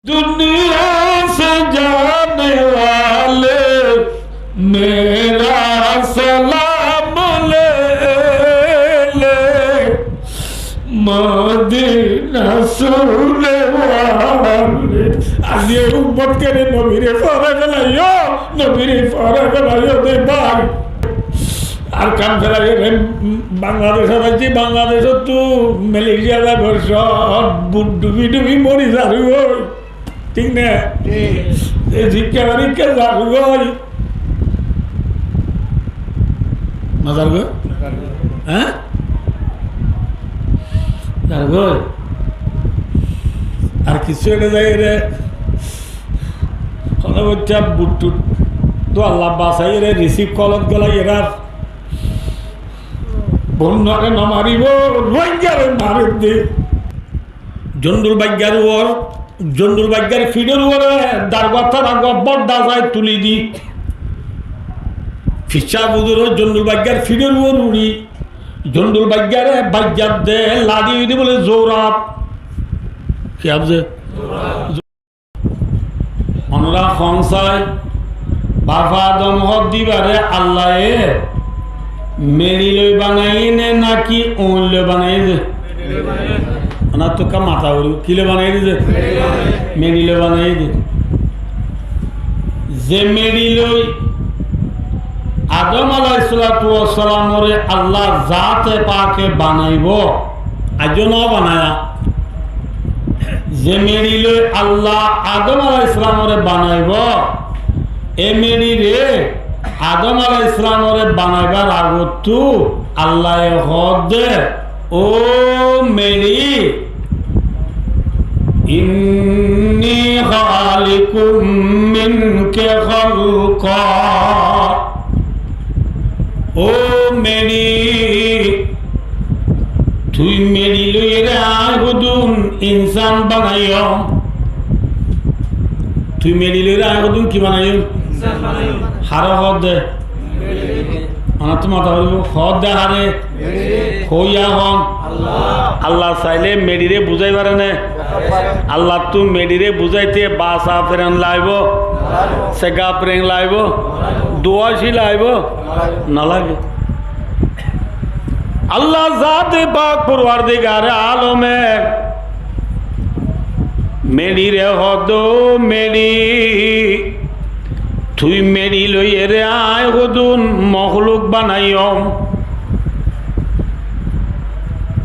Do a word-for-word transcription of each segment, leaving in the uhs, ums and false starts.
دنیا سے جانے والے، میرا سلام لے لے، مدینہ سونے والے۔ Aijja e ummot kene nobire fore felaiyó, nobire fore felaiyó de bái. Ar kan felaiyó de Bangladec, ar aijja Bangladec ottu Malaysia zaibo, sob but dubi dubi mori zargói. Thík na? Thík. E zikka barikka zargói. No zargói? Há? Zargói. Ar kissú ere zai ere, hono boittá but tut, to Allah basai ere, receive call ot golai ere, ar Bormare no maribó, Rohingyare marer de. Jondul Baiggar uore, Jondul Baiggar fiçor uore dargua targua bodda zai tuli di. Fisá buzurge Jondul Baiggar fiçor uore uri, Jondul Baiggare baijjar de, ladi di bole zourab. Ki abze? Onora hon sai, Baf Adom hoó de ibare Allaye meçi loi banaiye né naki ooin loi banaiye de? Onottú ekka mata uri, ki loi banaiye de? Meçi loi banaiye de. Ze meçi loi Adom alaihissalatu wassalamore Allah zate pake banaibo, aijjó no banaiya. Ze meçi loi Allah Adom alaihissalamore banaibo, e meçire Adom alaihissalamore banaibar agottú Allaye hoó de, "Ó meçi, إني خالق منك خلقا." Ó meçi, tui meçi loiyóre aññí hodún insán banaiyóm. Tui meçi loiyóre aññí hodún ki banaiyóm? Insán banaiyóm. Haré hoó de? Onottú mata foribo, hoó de haré? Hoiya hon? Allah. Allah sailé meçire buzái fare né? Allattú meçire buzáite basa feren laibo? Sega feren laibo? Duwa ci laibo? No lage. Allah zate pak Porwardigare alome meçire hoó de, "Ó meçi, tui meçi loiyóre aññí hodún mokluk banaiyóm.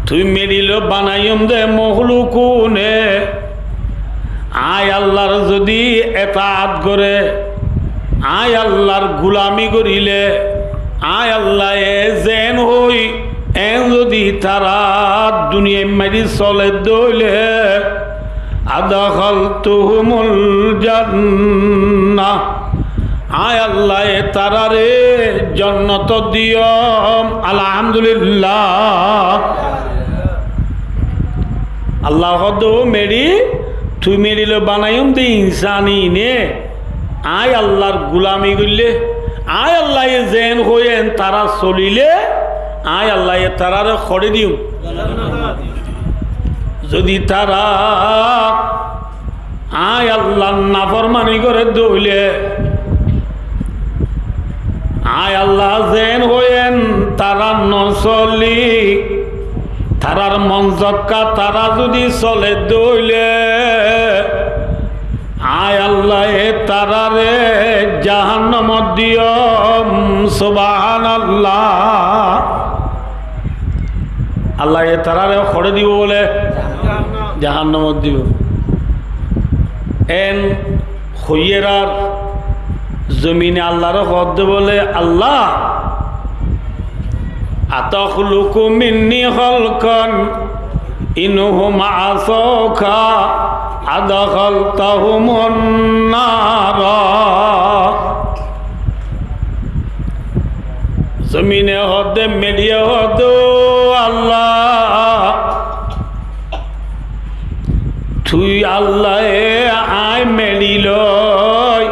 Tui meçi loi banaiyóm de mokluk une aññí Allar zodi etaat gore, aññí Allar gulami goríle, aññí Allaye zeén hoói eén zodi tará duniyait maze soledde óile, أدخلتهم الجنة. Aññí Allaye taráre jonnotot diyóm." Alhamdulillah. Allah hoó de, "Ó meçi, tui meçi loi banaiyóm de insán ine aññí Allar gulami goillé, aññí Allaye zeén hoói eén tará solilé, aññí Allaye taráre hoçé diyóm. Zodi tará aññí Allar naformani gorédde óile, aññí Allah zeén hoói eén tará no soli, tarár mon zokka tará zodi soledde óile, aññí Allaye taráre jahannamot diyóm." Subhanallah. Allaye taráre hoçé dibo bole? Jahannamot dibo. Eén hoiyérar zomine Allaré hoó de bole, "Allah, أتخلق مني خلقا إن هم عصوك أدخلتهم النار." Zomine hoó de, meçiye hoó de, "Ó Allah, tui Allaye aññí meçi loi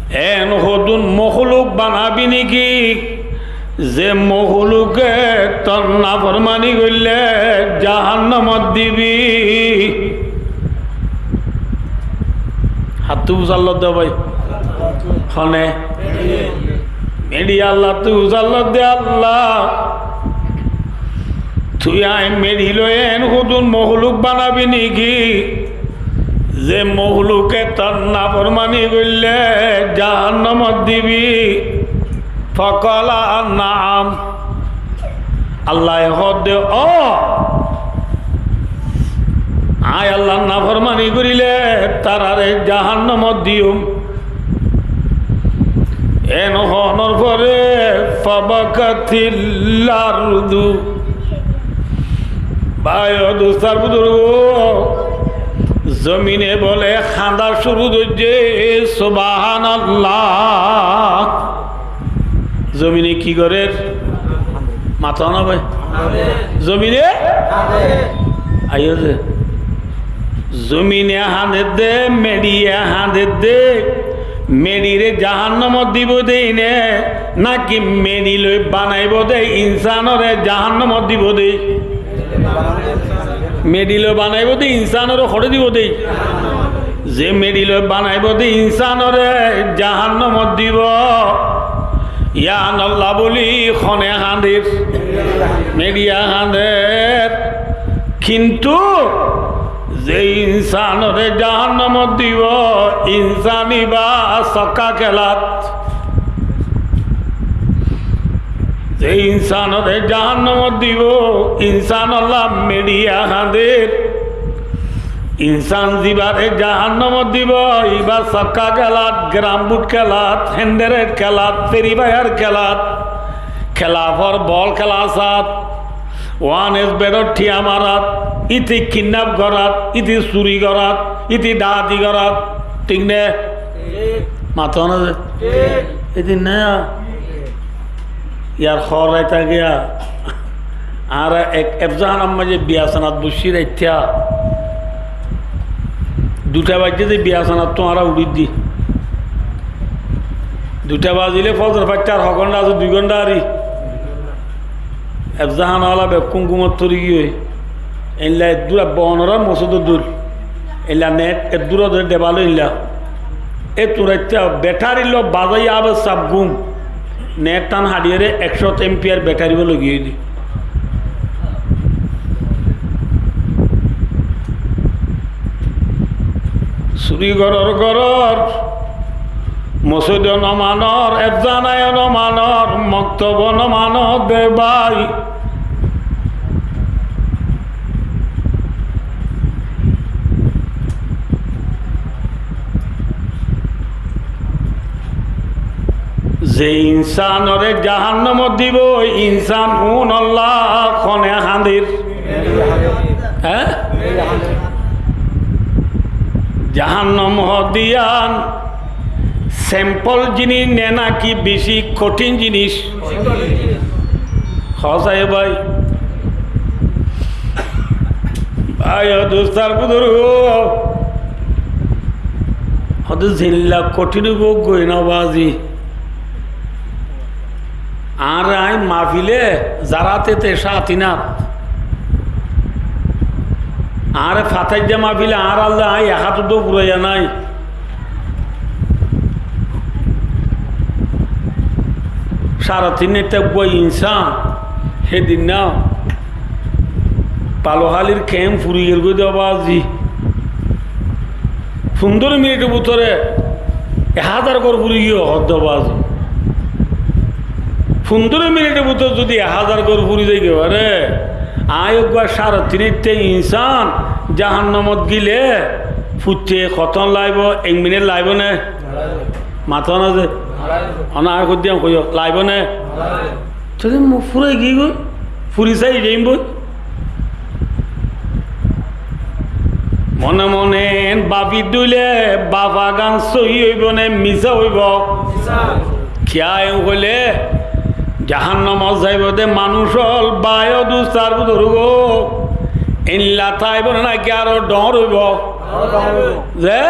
eén hodún mokluk banabi niki, ze mokluke tor naformani goillé jahannamot dibi?" Attú usallodde bái. Hone? Meçiye Allattú usallodde, Allah, tui aññí meçi loi en hodún mohluk banabi niki? Ze mohluke tor naformani goille jahannomot dibi. Faqala, "Naam." Allaye hoódde, "Ó, aññí Allar naformani goríle tarare jahannomot diyum." En hoónor fore, fabakatil ardu. Bái o dustar buzurgo, zomine bole hañda cúru goijje, Subhanallah. Zomine ki gorer? Mato na bái. Zomine? Aiyó de. Zomine hañdedde, meçiye hañdedde, meçire jahannomot dibo de ine, naki meçi loi banaibo de insanore jahannomot dibo de? Meçi loi banaibo de insanore hoçé dibo de? Ze meçi loi banaibo de insanore jahannomot dibo. Yián Allah buli hone hañder? Meçiye hañder. Kintu ze insanore jahannomot dibo, insan iba sokka kelat. Ze insanore jahannomot dibo, insan olla meçiye hañder. Insan zibare jahannomot dibo, iba sokka kelat, grambuth kelat, henderek kelat, Free Fire kelat, kelafor bol kelasat, One X Bet ot thiañ marat, ite kidnap gorat, ite suri gorat, ite daáti gorat, thík né? Mato na ze? Ite na? Yar hoór rai táke. Añára ek efzahanat maze biyasanat boiccír ítara. Duita baijje de biyasanattú añára uçír di. Duita bazile fozor faittar ho gónta asé, dui gónta ari. Efzahana ola bekkún gúmot fori giyói. Eilla eddúra bonorar mosódor dóil. Eilla net eddúra dóri debal eilla. Éttu raitta betari loi bazaiya abar saf gúm. Net tán haçiyóre ekcót empiyar betari bóli giyói de. Suri goror goror, mosódo no manor, efzanayo no manor, moktobo no manor de bái. Ze insanore jahannomot dibo, insan unolla hone hañdir? Há? Jahannom hoódde yián sempol jinis ne náki beci kothín jinis? Hoó saiyó bái. Bái o dustar buzurgo, hoódde zilla kothín óibo goi no bazi. Añáre aññí mafile zará tete cáñtinat. Añáre fataijja mafile añárálla aññí ek hát uddúa furaiya nái. Cáre tin háitta uggúa insán, hédinna Baluhálir keém furi giyói de bazi. Fundóro minitor bútore ek házar gór furi giyói hoódde bazi. Fundóro minitor bútore zodi ek házar gór furi zai giyói fare, aññí uggúa cáre tin háitta insán jahannomot gile fuitte hotón laibo, ek minit laibo né? Mato na ze? Ona aññí hoiddé hoiyó, laibo né? Tóile mui furai giyói, furi sai zaiyum boi. Mone mone en bafi dóile bafagan sóhi óibo né misá óibo? Kiyá en hoile jahannomot zaibo de manúic ól, bái o dustar buzurgo, eilla táibo né náki aró dhoóñr óibo? Ze?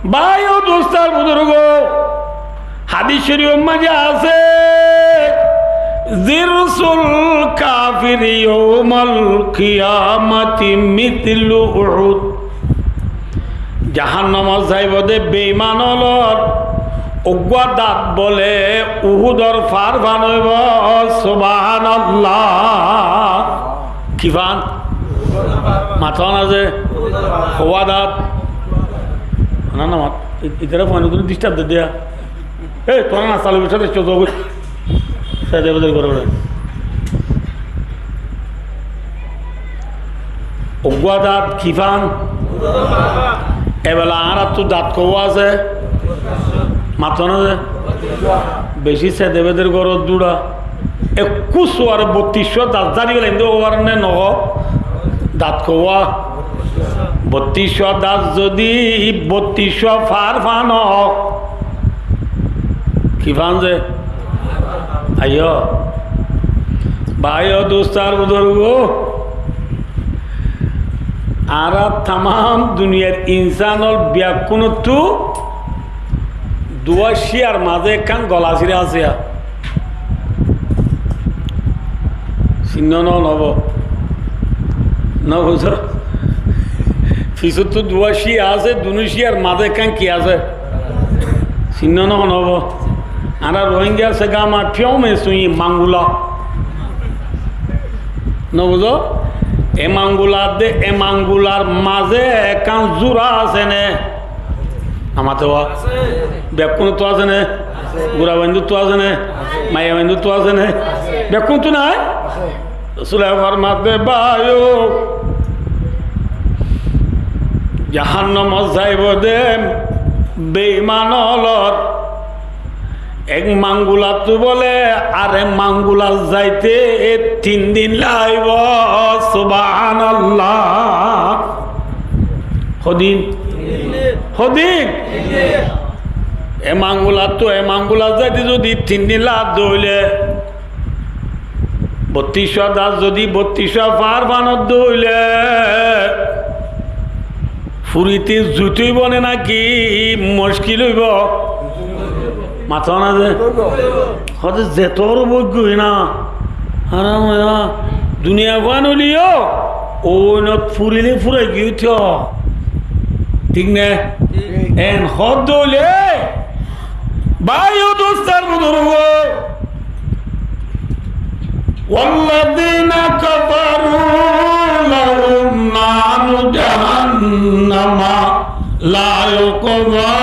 Bái o dustar buzurgo, hádis córif or maze asé, "Zirsul kafiri yaumal kiyamati mitlu Uhud." Jahánnamot zaibou de beiman ólor uggúa dat bóle Uhúdor faár fán óibou. Subhánallah. Ki fán? Mató na ze? Uggúa dat. Na, na, mat-, i-, itara fán, itara disturb de diya. Ei, tuáñra nasta loibo, sáte códo goi. Sáte bedar goró de. Uggúa dat ki fán? Ebela añárattú dat kouwa asé? Mató na ze? Beci sáte bedar goró dura. Ekkú suare botticcúa dat zari felaiyé de óibar né noó? Dat kouwa? Botticcúa dat zodi botticcúa faár fán ó, ki fán ze? Aiyó. Báiyo, dustó ar buzurgó, añára tamám duniyar insán ól bekkúnottú duwá cíyar mazé ekkán golasíra asé. Sinnó no noó? No buzó? Fisóttu duwá cíya asé, dunú cíyar mazé ekkán ki asé? Sinnó no noó? Añára Rohingya asé gáma fiyóme suñí mangula. No buzó? E mangula de, e mangular mazé ekkán zura asé né? Amáttu wa? Bekkúnottu asé né? Gura baindóttu asé né? Maiya baindóttu asé né? Bekkúnottu nai? Rosúle formar de báiyo, jahánnamot zaibou de beiman ólor ek mangulattú bóle arek mangulat zaite tin din laibou. Subhánallah. Hodin? Hodin? E mangulattú e mangulat zaite zodi tin din lage de óile, botticcúa dat zodi botticcúa faár fán ó de óile, furite zuit óibou né náki muckil óibou? Mató na ze? Hoó de zetór bóiggi na. Aram óiya. Duniya fán óileyo, óinot furile furai giyói to. Thík né? Thík. En hoó de óile, báiyo, dustó ar buzurgó, والذين كفروا لهم نار جهنم لا يقضى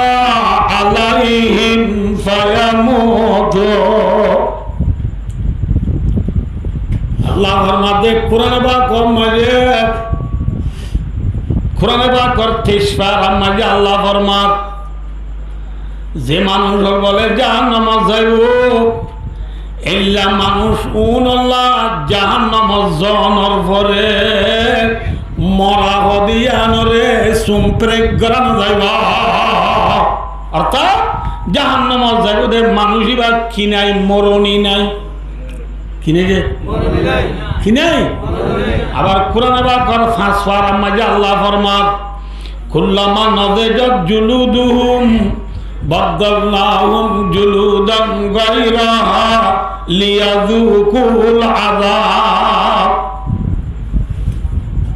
عليهم فيموتوا. Allah formar de Kurane Pak or mazé, Kurane Pak or teic fara mazé Allah formar, ze manúic ól bóle jahánnamot zaibou, eilla manúic únolla jahánnamot zonor fore mora hodí yíanoré sumprek gorá no zaibou. Ortát jahánnamot zaibou de manúic íba ki nai? Moroni nai. Ki nai de? Ki nai? Abar Kurane Pak or fañs fara mazé Allah formar, كلما نضجت جلودهم بدلناهم جلودا غيرها ليذوقوا العذاب.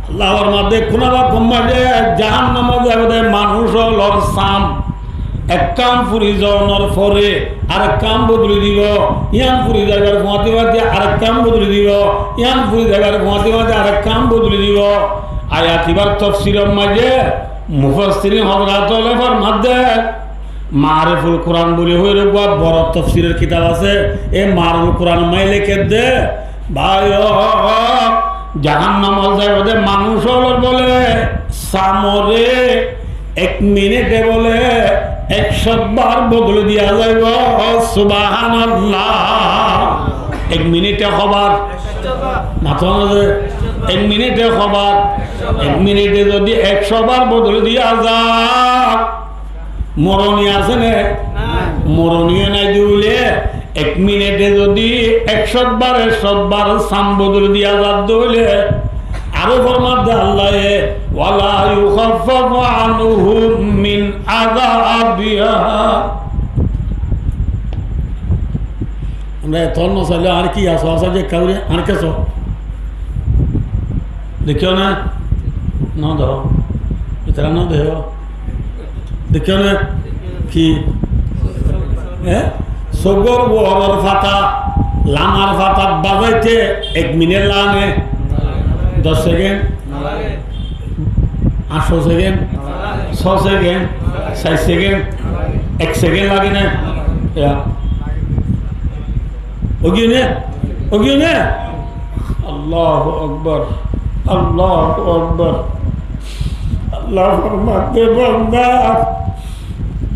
Allah formar de Kurane Pak or mazé jahánnamot zaibou de manúic ólor sam ekkán furi zonor fore arekkán bodoli dibou, yían furi zaibar fuáñti fuáñti arekkán bodoli dibou, yían furi zaibar fuáñti fuáñti arekkán bodoli dibou. Ayat ibar tofsir or mazé mufassirin hozrot ókkole formar de, Maariful Kuran buli hoiyóre uggúa boro tofsir or kitab asé, e Maariful Kuran or mazé leikké de, báiyo, jahánnamot zaibou de manúic ólor bóle samoré ek minite bóle ek cót bar bodoli diya zaibou. Subhánallah. Ek minite hobar? Mató na ze? Ek minite hobar? Ek minite zodi ek cót bar bodoli diya za, moroni asé né? Moroni nai de óile, ek minite zodi ek cót bar, ek cót bar sam bodoli diya za de óile, aró formar de Allaye, ولا يخفف عنهم من عذابها. Añára etó no sailé, añára ki asó, asó de kauri, añára ki asó? Dekíyo na? No dehó. Itara no dehó. Ekkene ki? Hé? Sogor uoror fata, lamar fatat bazaite ek minit lage né? Doc sekend? Añctó sekend? Só sekend? Sair sekend? Ek sekend lage né? Ya. Óigiye né? Óigiye né? Allahu Akbar. Allahu Akbar. Allah formade, banda,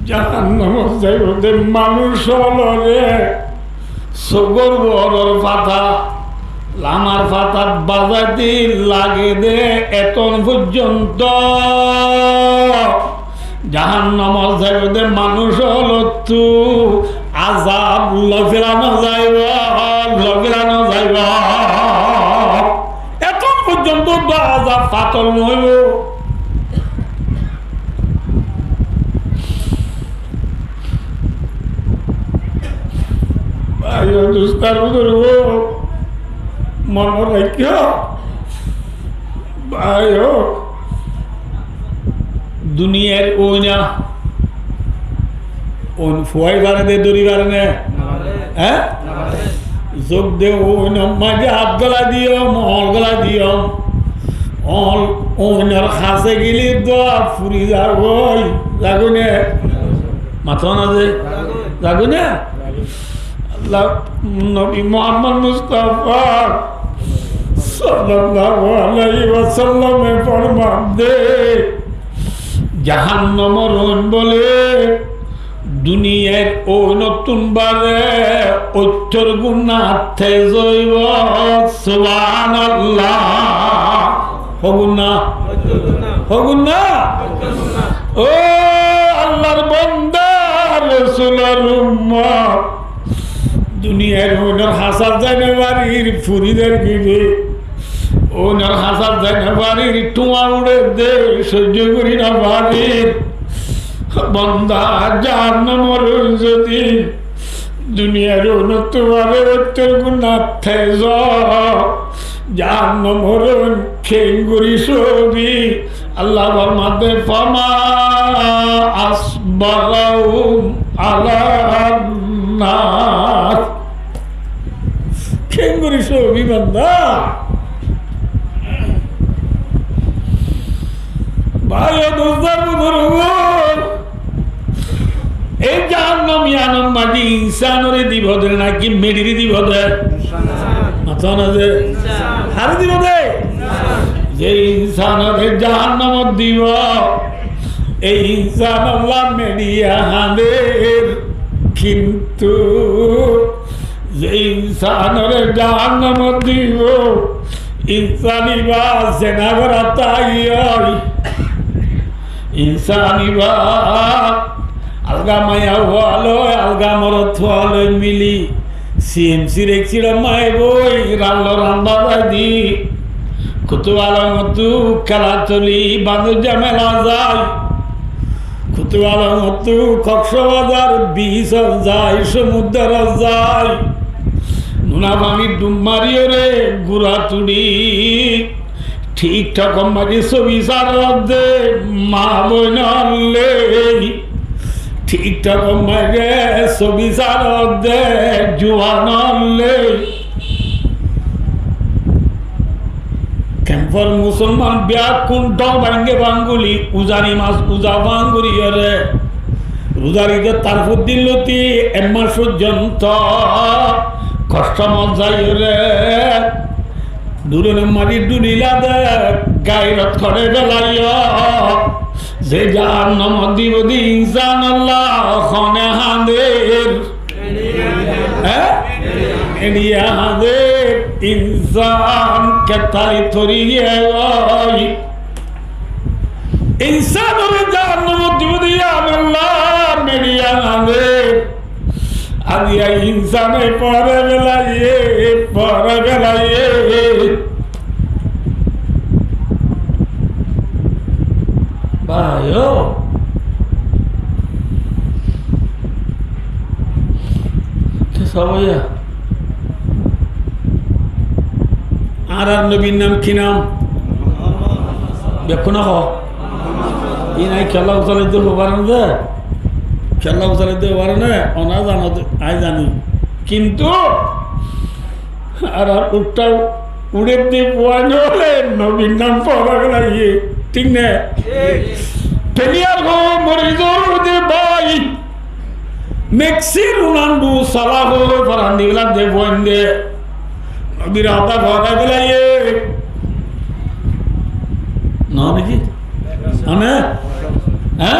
jahannamot zaibo de manúic ólore sogor uoror fata, lamar fatat bazaite lage de, eton foijjonto jahannamot zaibo de manúic ólottú azab loi fela no zaibo, loi fela no zaibo. Eton foijjonto to azab fator no óibo. Bái o, dustó ar buzurgó, mone raikó, bái o, duniyair ooin, ooin fúai fare de, dóri fare né? Hé? Zuk de ooinor maze át golai diyum, oñl golai diyum. Oñl, ooinor hase gele dua furi zagói, zagói né? Mato na ze? Zagói né? Allah, Nobi Muhammad Mustafa sallallahu alaihi wasallame formade, jahannamor ooin bole duniyair ooinottún bare óttor guna tez óibo. Subhanallah. Hoó guna? Hoó guna? Ó Allar banda, Rosulor ummot, duniyair ooinor hasat zai no farir, furi der gide. Ooinor hasat zai no farir, tuáñ uçe de, soijjo gori no farir. Banda, jahannamor ooin zodi duniyair ooinottú bare óttor guna tez, jahannamor ooin kengori sóbi? Allah formade, fama asbarahum alan nar. Kengori sóbi banda? Bái o, dustó ar buzurgó, ei jahannam iyanor maze insanore dibo de naki meçire dibo de? Mato na ze? Hare dibo de? Ze insanore jahannamot dibo, ei insanolla meçiye hañder, kintu ze insanore jahannamot dibo, insan iba zena gora táiye, insan iba alga maiya fuwa loi, alga morot fuwa loi mili C M C r ek sira maiboi ran loi ran bazai di, Kutufalongottú Kelatoli, Bandur Zamela zai, Kutufalongottú Koksbazar bic ot zai, somuddur ot zai, nuna fanir dum mariyóre gura turi, TikTok or maze sóbi sárer de ma boinor loi, TikTok or maze sóbi sárer de juwanor loi. Kemfor musolman beggún dhol báñgi báñguli, uzari mas uza báñguriyóre, ruzar idor tarfor din lóti ek mas foijjonto kocto mot zaiyóre, dulonor maze duli lade, gairot hore felaiyó. Ze jahannamot dibo de insanolla hone hañder? Hé? Meçiye hañder, insan kettali tori giyói. Insanore jahannamot dibo de iyanolla meçiye hañder. Aziya insane fore felaiyé, fore felaiyé. Bái o, ki sabo ya? Añárar nobir nam ki nam? Bekkúne hoó. Iín aññí kiyólla usálaidde hoó faron de, kiyólla usálaidde hoó faron de, oná zano de, aññí zani. Kintu añárar uththá uçédde fuain ókkole nobir nam fora félaiye, thík né? Thík. Peliyar hoó morizor de bái, Meksi Runaldu Sala hoó faran de, iín de fuain de. Nobir hotá fora félaiye. Noó niki? Mane? Há?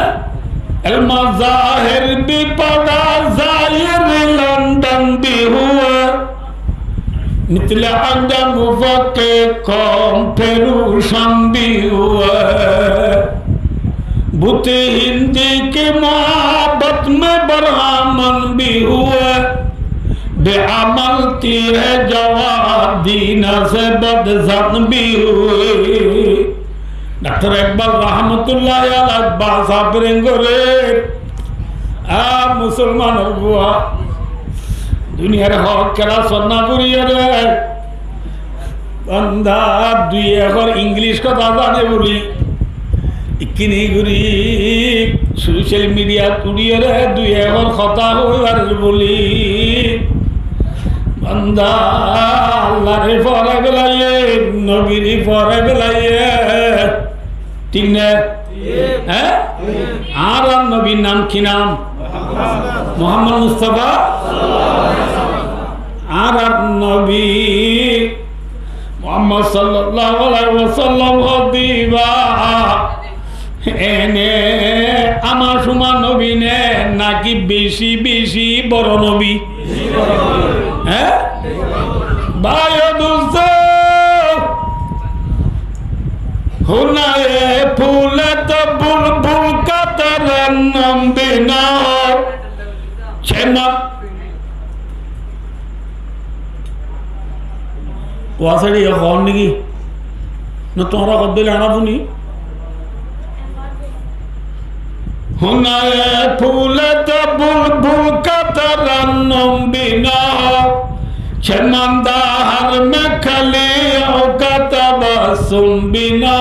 علم ظاہر بھی پڑھا، ظاہر لندن بھی ہوا، مثل آدم و فقہ قوم پہ روشن بھی ہوا۔ بت ہندی کی محبت میں برہمن بھی ہوا، بے عمل تیرے جواب دین سے بدظن بھی ہوئے۔ Dhaktor Ekbal rahmatulláhi alaih basa bereng gorér, a musolmanor fua, duniyar hók kelas ot no foriyóre, banda dui ekór Ingilic hotá zane buli, ikkíni gorí social mediat uçiyóre dui ekór hotá hoi farer buli. Banda Allaré fora félaiye, nobiré fora félaiye. Thík né? Thík. Há? Thík. Añárar nobir nam ki nam? Muhammad Mustafa. Añárar nobi Muhammad sallallahu alaihi wasallam hoó de ibá ene ama suma nobi né naki beci beci boro nobi? Há? Bái o dustó, húna e ful ot bulbul katar nom bina, cema Wasaçi e hoón niki? Na tuáñra hoddé lana funi? Húna e ful ot bulbul katar nom bina, cemandar mekali o katabasum bina.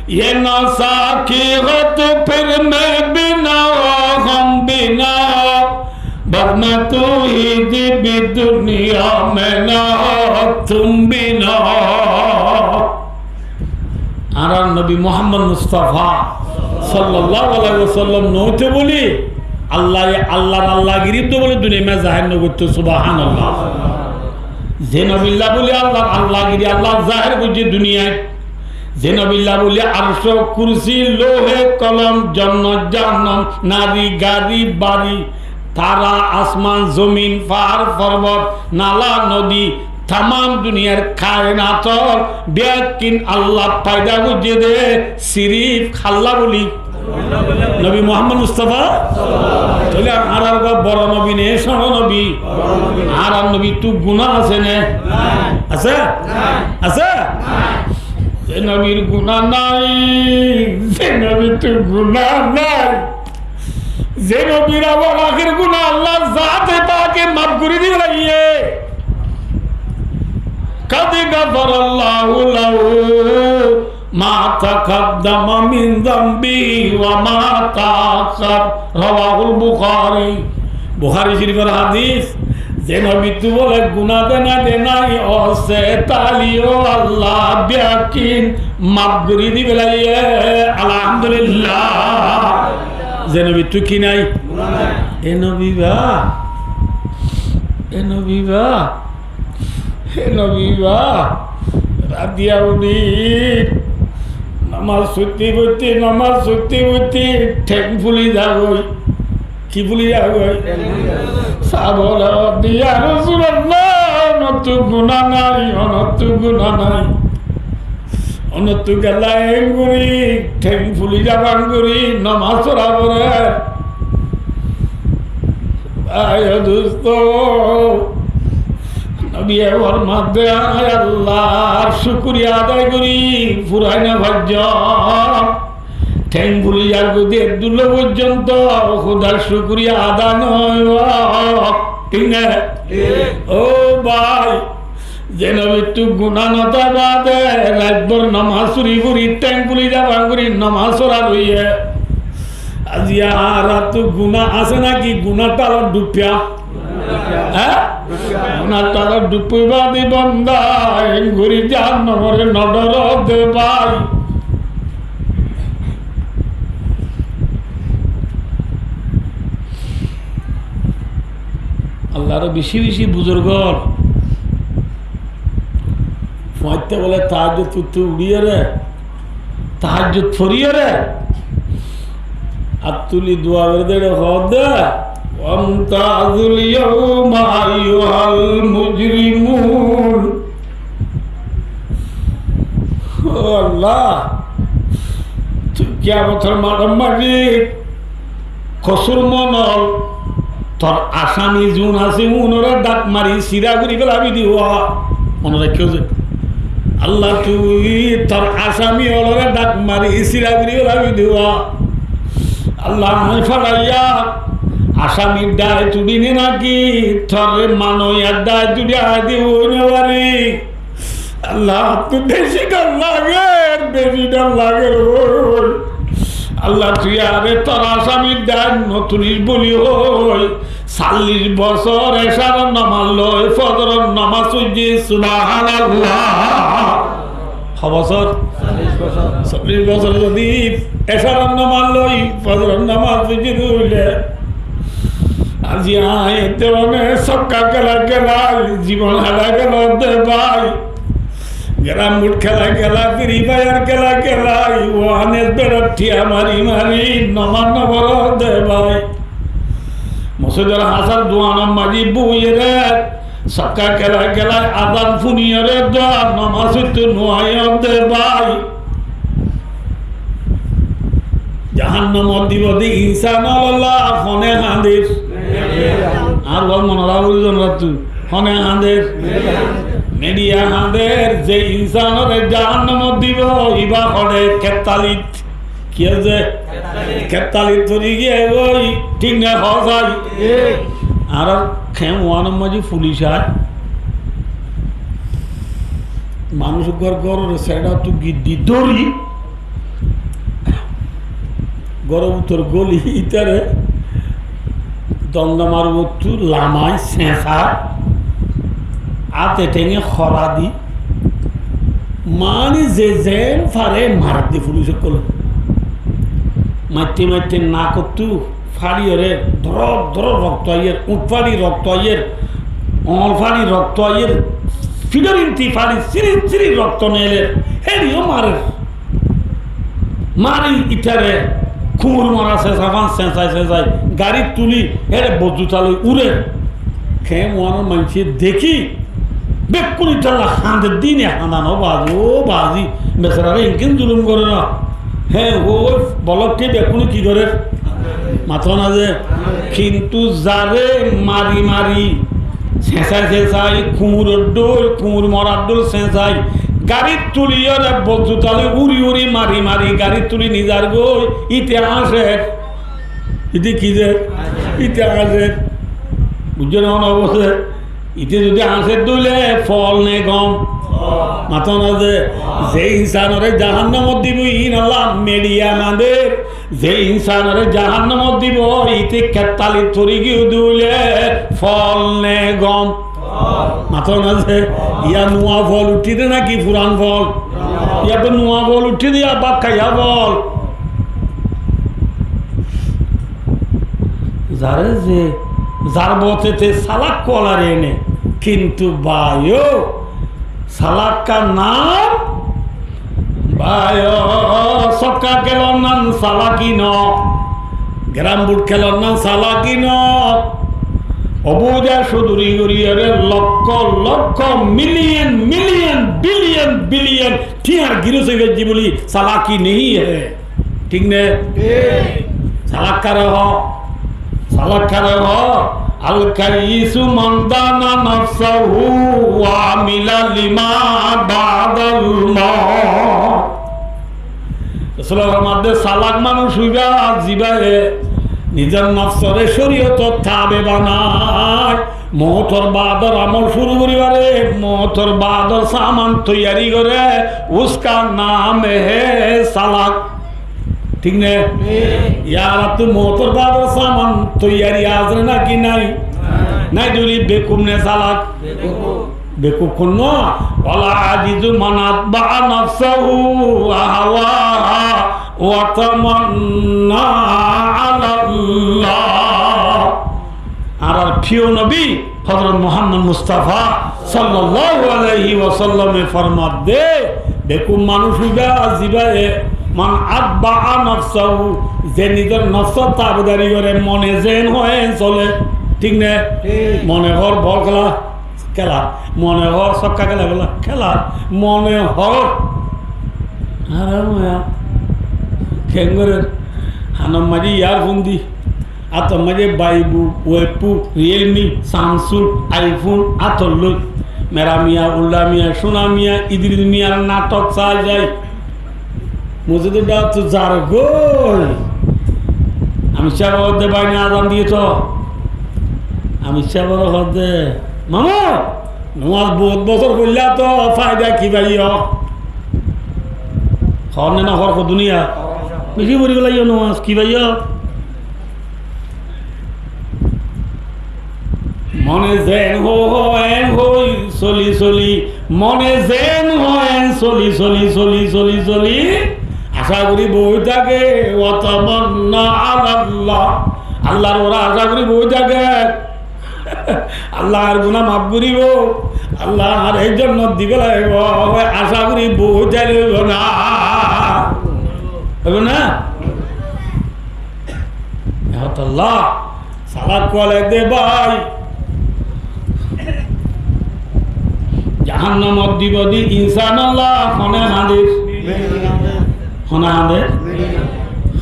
Ye na saki hot phir mein bina hum bina, bar mein tu hi di bi duniya mein na tum bina. Añárar nobi Muhammad Mustafa sallallahu alaihi wasallam noóito buli, Allaye Allar Allagirí to buli duniyait zaher no goitto. Subhanallah. Ze nobilla buli Allar Allagiri Allah zaher goijje duniyait, ze nobilla buli arc, kursi, lohe, kolom, jonnot, jahannam, nari, gari, bari, tara, asman, zomin, fahar, forbot, nala, nodi, tamam duniyar kainator bekkín Allah faida goijje de sirif hálla buli? Nobi Muhammad Mustafa. Tóile añárar uggwá boro nobi né, cóñço nobi? Añárar nobittú guná asé né? Asé? Asé? Ze nobir guná nai, ze nobittú guná nai, ze nobir awal ahér guná Allah zate pake maf gorí di félaiye. قد غفر الله له ما تقدم من ذنبه وما تأخر. رواه البخاري. Buhári Córifor hádis. Ze nobittú bóle guná de nai, de nai, óse, táile yó Allah bekkín maf gorí di félaiye. Alhamdulillah. Ze nobittú ki nai? E nobi ba, e nobi ba, e nobi ba, ratiya uthi nomaz foitte foitte, nomaz foitte foitte théng fuli zagói. Ki fuli zagói? Sáhabaye hoór de, "Ya Rasulallah, onottú guná nai, onottú guná nai." Onottú gela enggori, théng fuli zaba enggori, nomaz fora forer. Bái o dustó, nobiye formar de, añí Allar cúkuriya adai gorí furai no faijjum. Théng fuli zargoi de eddur foijjonto Hudar cúkuriya adai no óibo. Thík né? Thík. Ó bái, Ze nobittú guná no táiba de, raitbór nomás suri gorí, théng fuli zaba gorí nomás fora roiyé. Aijja añárattú guná asé náki? Gunár thalot dhuppiya? Há? Gunár thalot dhuppiba de banda, engorí jahannomoré no dhoró de bái. Allar beci beci buzurg ókkol fuañitte bóle tahajjud foitto uçíyore, tahajjud foriyore, át tuli dua gorí de hoó de, "Wamtazul yawma ayyuhal mujrimun." Ó Allah, tui kiyamotor maçor maze kosúr mon ókkol, tor asami zun asé, únoré dhak mari sira gorí félaibi de wá. Mone raikkó ze, Allah, tui tor asami ókkoloré dhak mari sira gorí félaibi de wá. Allah, añí fáçaiya asamir dháke tuçí né náki toré manoiyar dháke tuçí añí de wá no fari? Allah, tui beci dhor lager, beci dhor lager ói. Allah, tui añáre tor asamir dháke no tulic buli hoi, sallic bosór ecaror nomás loi fozoror nomás foijjí, subhanallah. Ho bosór? Sallic bosór. Sallic bosór zodi ecaror nomás loi fozoror nomás foijjí de óile, aijja añí de one sokka kélai kélai zibon hélai félaiyi de bái. Carom board kélai kélai, Free Fire kélai kélai, one X bet ot thiañ mari mari nomás no forór de bái. Mosjidor hañsar duanor maze boiyore sokka kélai kélai, azan fúniyore de nomás foitto no aiyó de bái. Jahannamot dibo de insán ókkolore hone hañder? Añár waz mone rakkó de zon rattú. Hone hañder? Media hañder. Ze insánore jahannamot dibo, iba hone kettalit. Ki asé? Kettalit fori giyé goi, thík né hoó sai? Añárar kemp wanor maze fulic aái. Manúic uggwar góror saidottu giddi dóri, góror bútore góli ítare donda maribóttu lamai señsai, áte thénge hora di, mani ze zeén fare marer de fulic ókkole. Maitte maitte nakottu fáçiyore doror doror rokto aiyer, uñth fáçi rokto aiyer, oñl fáçi rokto aiyer, fíçor inti fáçi siri siri rokto neeler, héçe yó marer. Mari ítare kuñur mora señsa fán señsai señsai garit tuli héçe bozzuta loi urer. Kemp wanor maincé dekí bekkún ítalla hañder de né, hañda no bazi, ó bazi, becerare eñkin zulum gorer na. Hé, ó bolok ki bekkúne ki gorer? Mato na ze? Kintu zare mari mari señsai señsai kuñuror dhól, kuñur morar dhól señsai garit tuliyore bozzuta loi uri uri mari mari garit tuli nizar goi, íte añcer. Íte ki ze? Íte añcer. Buijjó né? Hone bosé? Íte zodi añcer de óile fol né gom? Mato na ze? Ze insánore jahannamot dibo, ín Allah media hañder. Ze insánore jahannamot dibo, íte kettalit fori giyé de óile fol né gom? Mato na ze? Yá nuwa fol uththé de náki furan fol? Yá to nuwa fol uththé de, yá bakkaiya fol. Zare ze, zar bote te salak kolar ene, kintu báiyo, salak ka nam báiyo, sokka kelon nan salaki no, carom board kelon nan salaki no. Obuja suduri gori ere lokko lokko, million million, billion billion tiyar giros ói faijje buli salaki nehi hai. Thík né? Thík. Salak kare hoó? Salak kare hoó? Al-kayyisu man dana nafsahu wa amila lima ba'dal mawt. Rosule formaiye de, salak manúc óiba zibaye nizor nofsore córiyotor tabe banai, Moutor baador amol cúru goríbare, moutor baador saman toiyari gore, uska nam he salak. Thík né? Thík. Yar attú moutor baador saman toiyari asé náki nái? Nái. Nái dóile bekuf né salak? Bekuf. Bekuf hon no? Wala ajizu man atba'a nafsahu hawaha wa tamanna ala Allah. Añárar fiyó nobi Hozrot Muhammod Mustafa sallallahu alaihi wasallame formadde, bekuf manúc ibá zibá, man atba'a nafsahu, ze nizor nofsor tabedari gore, mone zen hoó en sole, thík né? Thík. Mone hoór bol kéla, kéla, mone hoór sokka kéla, kéla, kéla, mone hoór. Añára mone keén gorer, hanor maze earfon di, átor maze baibu, webbu, Realme, Samsung, iPhone átor loi. Mera Miya, Ulla Miya, Suna Miya, Idris Miyar nathok sai sai. Mosjidor dháwat zar goi. Amit sáb hoódde, bái, azan diye to. Amit sáb hoódde, mamu, nomaz bout bosór foilla to faida ki faiyo? Hoór né no hoór, hoó duniya? Beci fori félaiyo nomaz, ki faiyo? Mone zen hoó, hoó en hoi soli soli, mone zen hoó en soli soli, soli soli, soli, acá gorí boi táke, wa tamanna ala Allah, Allar uore acá gorí boi táke, Allah añár guná maf goríbo, Allah añáre jonnot di félaibo, acá gorí boi táile óibo na? Óibo na? Ehón Allah, salak kuwal de bái. Jahannamot dibo de insan olla hone hañder? Hone hañder?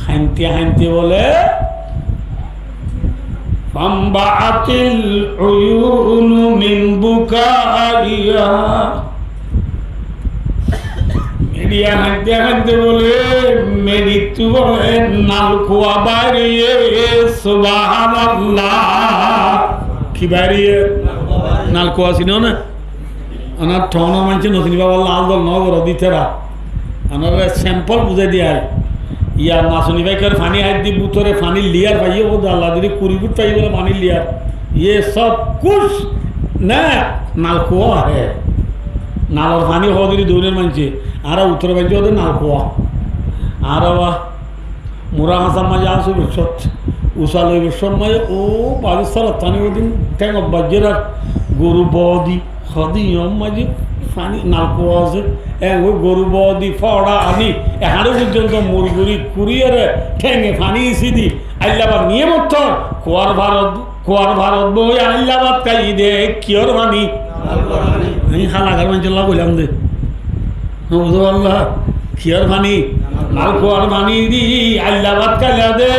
Hañdite hañdite bole, fanba'atil uyunu min bukaiha. Meçiye hañdite hañdite bole, meçittú bole nalkuwa bairiye, subhanallah. Ki bairiye? Nalkuwa sino né? Onar tounor maincé no siniba, lal dol no goro di tera. Onare sample buzái diyai. Yar nasoni báikor faní hañdite bútore fanír layer faiye, ó de Allah dile kuri fut faiye bole fanír layer. Ye sab kuch na nalkuwa hai. Nalor faní hoó de doinor maincé. Añára uttor maincé hoó de nalkuwa. Añára ba mura hañsar maze asé boiccót. Usal óibar somoi ó bazi sórat faní ó din théngot baijjer ar goru bodi. Hodi yom maze faní nalkuwa asé, e, ó goru bodi fora aní, e hañçe foijjonto murguri kuriyore thénge faní isi di, ailla bát niye mottor, kuwar farot, kuwar farot boi ailla bát kái de, kiyór faní? Nalkuwar faní. Añí halagar maincólla hoilam de. Nobuzó Allah, kiyór faní? Nalkuwar faní di ailla bát kaila de,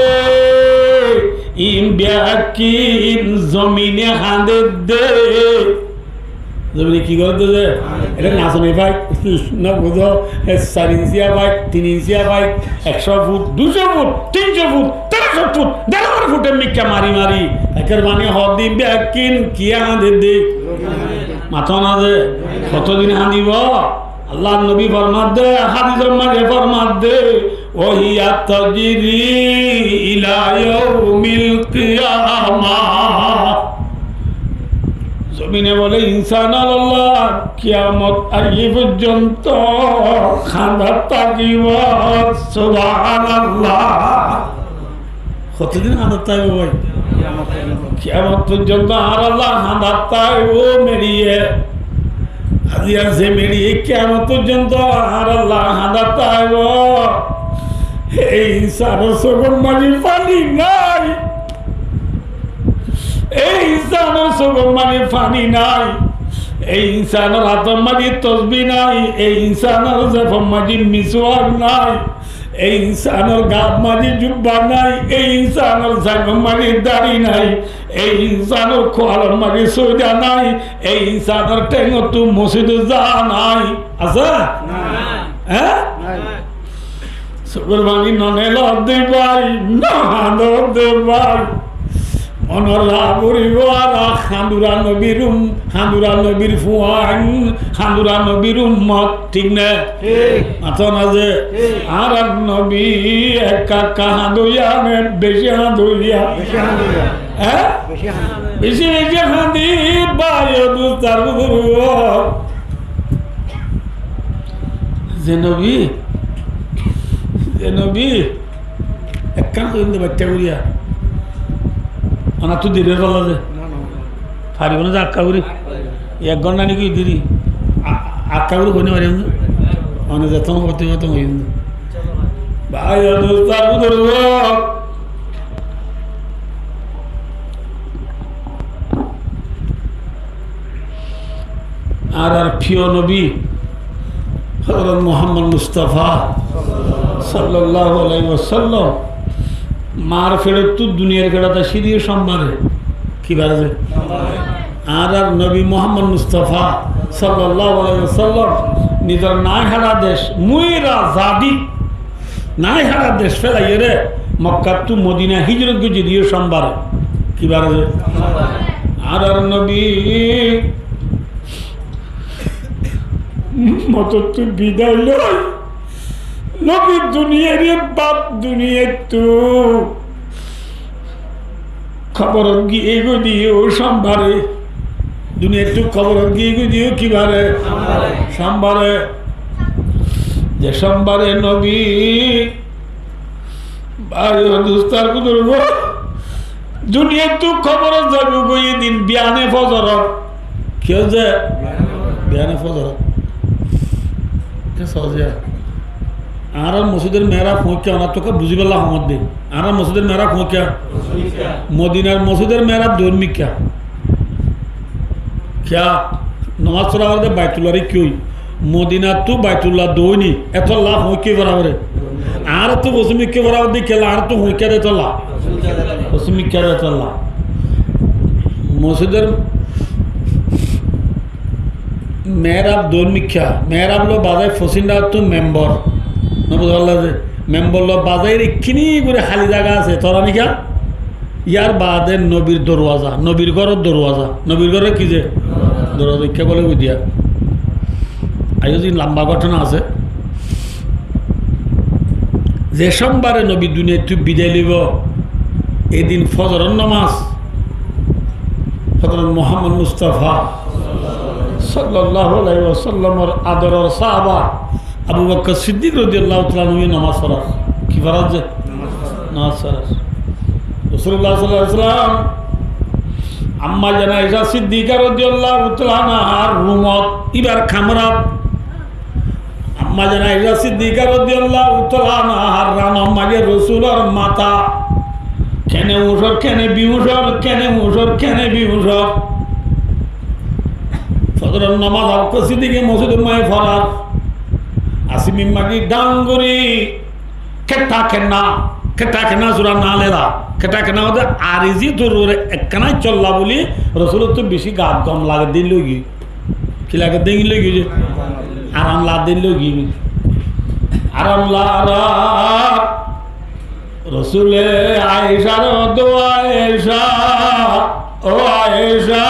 in bekkín zomine hañder de. Zomine ki gorer de? Ere nasoni bái, no buzó, e sar inciya bái, tin inciya bái, ekcó fut, duicó fut, tincó fut, terocó fut, der hajar fute mikká mari mari. Ekor mani hoddin bekkín ki hañder de? Mato na de, hoto din hañdibo? Allar nobi formar de, hadisor maze formar de, وهي تجري إلى يوم القيامة. Zomine bole insan ókkol kiyamot aiyé foijjonto hañdat tákibo. Subhanallah. Hoto din hañdat táibo bái? Kiyamot foijjonto añárar Allah hañdat táibo meçiye. Aijja ze meçiye kiyamot foijjonto añárar Allah hañdat táibo. Ei insanor sukor maze faní nai. Ei insanor sukor maze faní nai. Ei insanor átor maze tosbi nai. Ei insanor zebor maze miswak nai. Ei insanor gaat maze jubba nai, ei insanor zañgor maze dari nai, ei insanor kualor maze soida nai, ei insanor théngottú mosjidot za nai. Asé? Nai. Há? Nai. Sukor faní no nelor de bái, no hañdor de bái. Ónora bólibo, añára Handura nobir um-, Handura nobir fuain, Handura nobir ummot, thík né? Thík. Mató na ze? Thík. Añárar nobi ekka ekka hañdoiya né beci hañdoiya? Beci hañdoiya. Há? Beci hañdoiya. Beci beci hañdi, bái o dustó ar buzurgo. Ze nobi, ze nobi, ekkán hoiyum de baicca goríya. Onattú deri ór falla ze. Faribo né ze ekká gorí? Ek gonthá niki deri? A-, ekká gorí hoói no farim. One zettó hoói fattó hoiyum de. Bái o dustó ar buzurgo. Añárar fríyo nobi Hozorot Muhammod Mustafa sallallahu alaihi wasallam mar feçottú duniyar feçot aiccé de yó Cómbare. Ki bare ze? Añárar nobi Muhammod Mustafa sallallahu alaihi wasallam nizor nai hára dec, muira zadi nai hára dec felaiyóre Mokkattú Modina hijrot goijjé de yó Cómbare. Ki bare ze? Añárar nobi motottú bidai loi, nobi duniyar bad duniyaittú koborot giyé goi de yó Cómbare. Duniyaittú koborot giyé goi de yó ki bare? Cómbare. Cómbare. Ze Cómbare nobi, bái o dustó ar buzurgo, duniyaittú koborot zaibo goi, e din biyane fozorot. Ki óiye? Biyane fozorot. Ki sóza? Añárar mosjidor mehrab hoóñkka, onattú ekka buzíbolla hoór de. Añárar mosjidor mehrab hoóñkka? Modinar mosjidor mehrab doóin mikká. Kiyá? Nomaz fora fore de Baitullar ikká ói. Modinattú Baitullah doóin ni, etolla hoóñkka fora fore. Añárattú fosím mikká fora fore de kiyólla, añárattú hoóñkka de etolla. Fosím mikká de etolla. Mosjidor mehrab doóin mikká, mehrab loi bazai fosím dhárattú membor. No buzá falla ze? Membor loi bazai re kini gori háli zaga asé, tora nikká? Yar bade nobir dorwaza, nobir góror dorwaza, nobir góror ki ze? Dorwaza, ikká bole budiya. Aiyó, zin lamba góthona asé. Ze Cómbare nobi duniyaittú bidai loibo, e din fozoror nomaz Hozorot Muhammod Mustafa sallallahu alaihi wasallamor adoror sáhaba Abu Bokkor Siddik rodiyallahu taala anhu ye nomaz forar. Ki forar ze? Nomaz forar. Rosulullah sallallahu alaihi wasallam, Amma Zan Aisha Siddika rodiyallahu taala anhar rumot, ibar kamrat. Amma Zan Aisha Siddika rodiyallahu taala anhar ranor maze Rosulor mata kene uñcor, kene biuñcor, kene uñcor, kene biuñcor. Fozoror nomaz Abu Bokkor Siddike mosjidor maze forar. Asimir maze dangori ketta kenna, ketta kenna sura na lela. Ketta kenna óilde arizi torore ekkena colla buli Rosulottú beci gat gom lage de loi giyé. Ki lage de loi giyé? Aram lage de loi giyé. Aram lagar Rosule Aishare hoó de, "Ó Aisha, ó Aisha,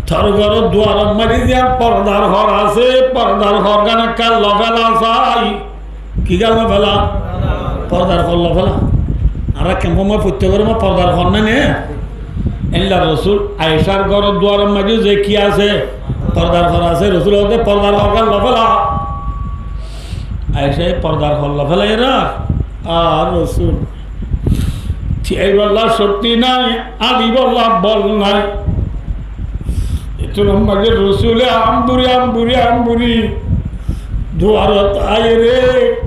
tor góror duaror maze ziyan pordar hór asé, pordar hórgan ekka lofela sai." Ki gan lofela? Pordar hór lofela. Añára kemfor maze foitte góror maze pordar hór nai né? Éilla Rosul Aishar góror duaror maze ze ki asé? Pordar hór asé. Rosul hoó de, "Pordar hórgan lofela." Aishaye pordar hór lofelaiyér. Ar Rosul, thíyaibolla cokti nai, añçibolla bol nai. Ettún maze Rosule amburi, amburi, amburi duarot aiyóre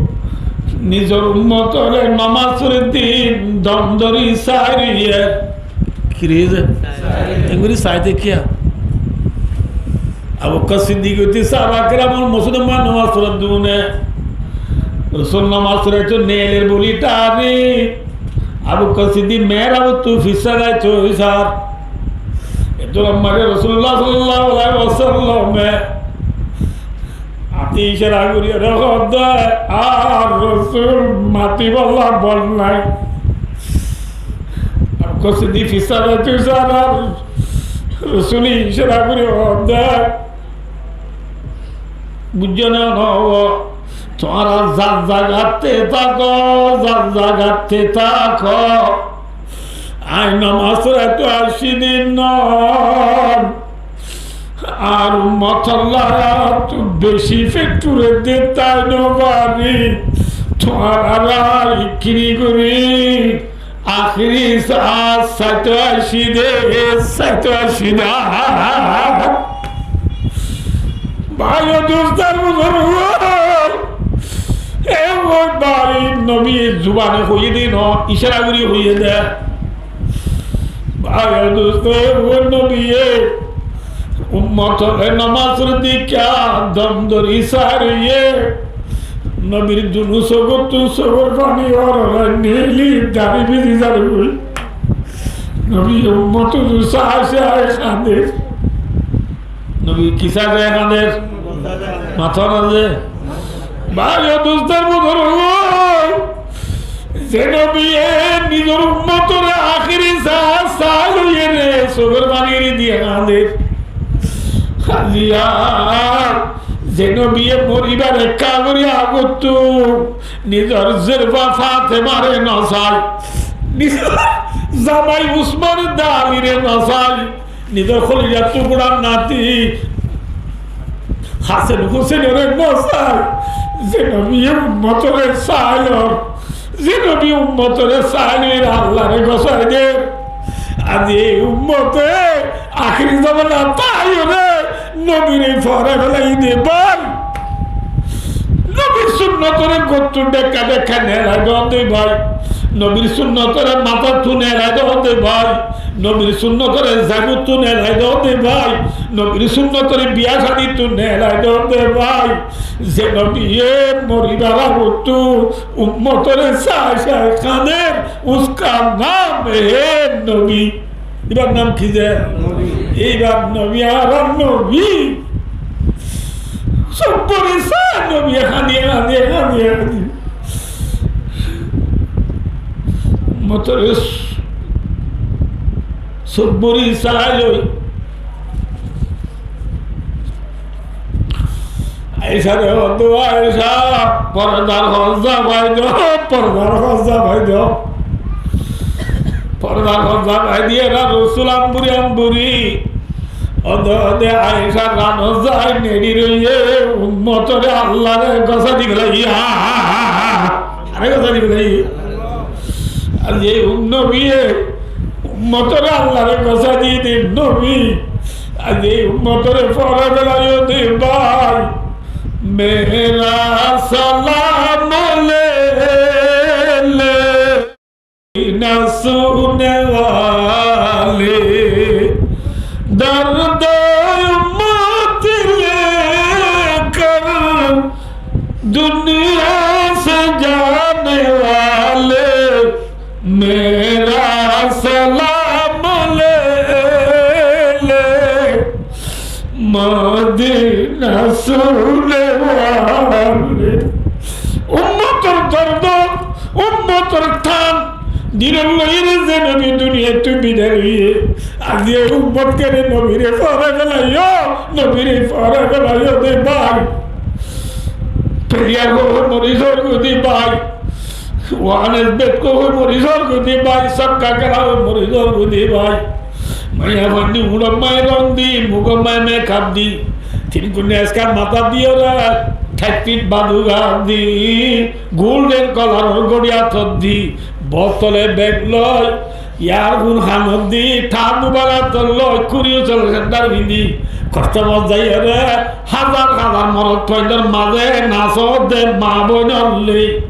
nizor ummotore nomaz foraitté dom dóri sairiyé. Ki re ze? Engori saite kiyá? Abu Bokkor Siddik hoité sáhaba keramor mosjidor maze nomaz foraddé. Rosul nomaz foraitto neler buli tari. Abu Bokkor Siddik mehrabottú fissá zaito sar. Ettún maze Rosulullah sallallahu alaihi wasallame ati icara gori hoó de, "Ar Rosul, matibolla bol nai." Ar Kosé de fissára tui sára, Rosule icára gorí hoódde. Buijjó né no? Tuáñra zar zagatte táko, zar zagatte táko. Añí nomazor áttu aiccí de no. Ar ummotolla áttu beci fekture de tái no fari. Tuáñra ikkiri gorí Ahéri saát sáito aiccí de, sáito aiccí de. Bái o dustó buzurgó, e ó bái, nobiye zubane hoiyé de no, icára gorí hoiyé de. Bái o dustó, e ó nobiye ummotore nomazor dikká dom dóri saá roiyé. Nobir dunú sógottú sógor faní orora neli dari bizi zargói. Nobi ummotor saá saá kander. Nobi ki saá saá kander? Mató na ze. Bái o dustó buzurgó, ze nobiye nizor ummotore ahéri saá saá loiyóre sógor faní eri diye kander. Aijja ze nobiye moribar ekka gorí agottú nizor zerfa Fatemare no sai, nizor zamai Usmane dalire no sai, nizor kolijar tukura nati Hasen Husenore no sai, ze nobiye ummotore sailor, ze nobi ummotore sailor, Allare gosai der. Aijja e ummote ahéri zomanat aiyóre nobire fórai félai de bái. Nobir sunnotore gottú dhekka dhekka nelai do de bái. Nobir sunnotore matáttu nelai do de bái. Nobir sunnotore zagottú nelai do de bái. Nobir sunnotore biya cadittú nelai do de bái. Ze nobiye moribar agottú ummotore sai sai kander, uska nam he nobi. Ibar nam ki ze? Nobi. Ibar nobi, añárar nobi. Sóbborí sai nobi, hándiye, hándiye, hándiye, hándiye. Ummotore sóbborí sai loi. Aishare hoódde, "Aisha, pordar hozzá fai do, pordar hozzá fai do." Pordar hozzá fai diyé na Rosul amburi amburi. Óde óde Aisha ranot zai neri roiyé, ummotore Allare gosai di félaiye. Are gosai di félaiye. Ar ze um nobiye ummotore Allare gosai di de nobi. Aijja e ummotore fórai félaiyo de bái. Mera salam le le, na sune wale, darde ummot lekar duniya se jane wale. Mera salam le le, Madina sune wale. Ummotor dórd, ummotor tán, dilot loiyóre ze nobi duniyaittú bidai loiyé, aijja e ummot gane nobire fórai félaiyo, nobire fórai félaiyo de bái. Prayer hoi mori zor goi de bái. Wanes bet hoi mori zor goi de bái. Sadka kera hoi mori zor goi de bái. Maiyafuain di, uçor maze rong di, mukor maze makeup di, tin kuni eskar matát diyóre, thait fit baduga di, golden coloror gori átot di, botole beg loi, earphone hanot di, tha mobile átot loi, kuri ucol sendal findi, kostomot zaiyóre, házar házar morotfuainor maze nasódde ma boinor loi.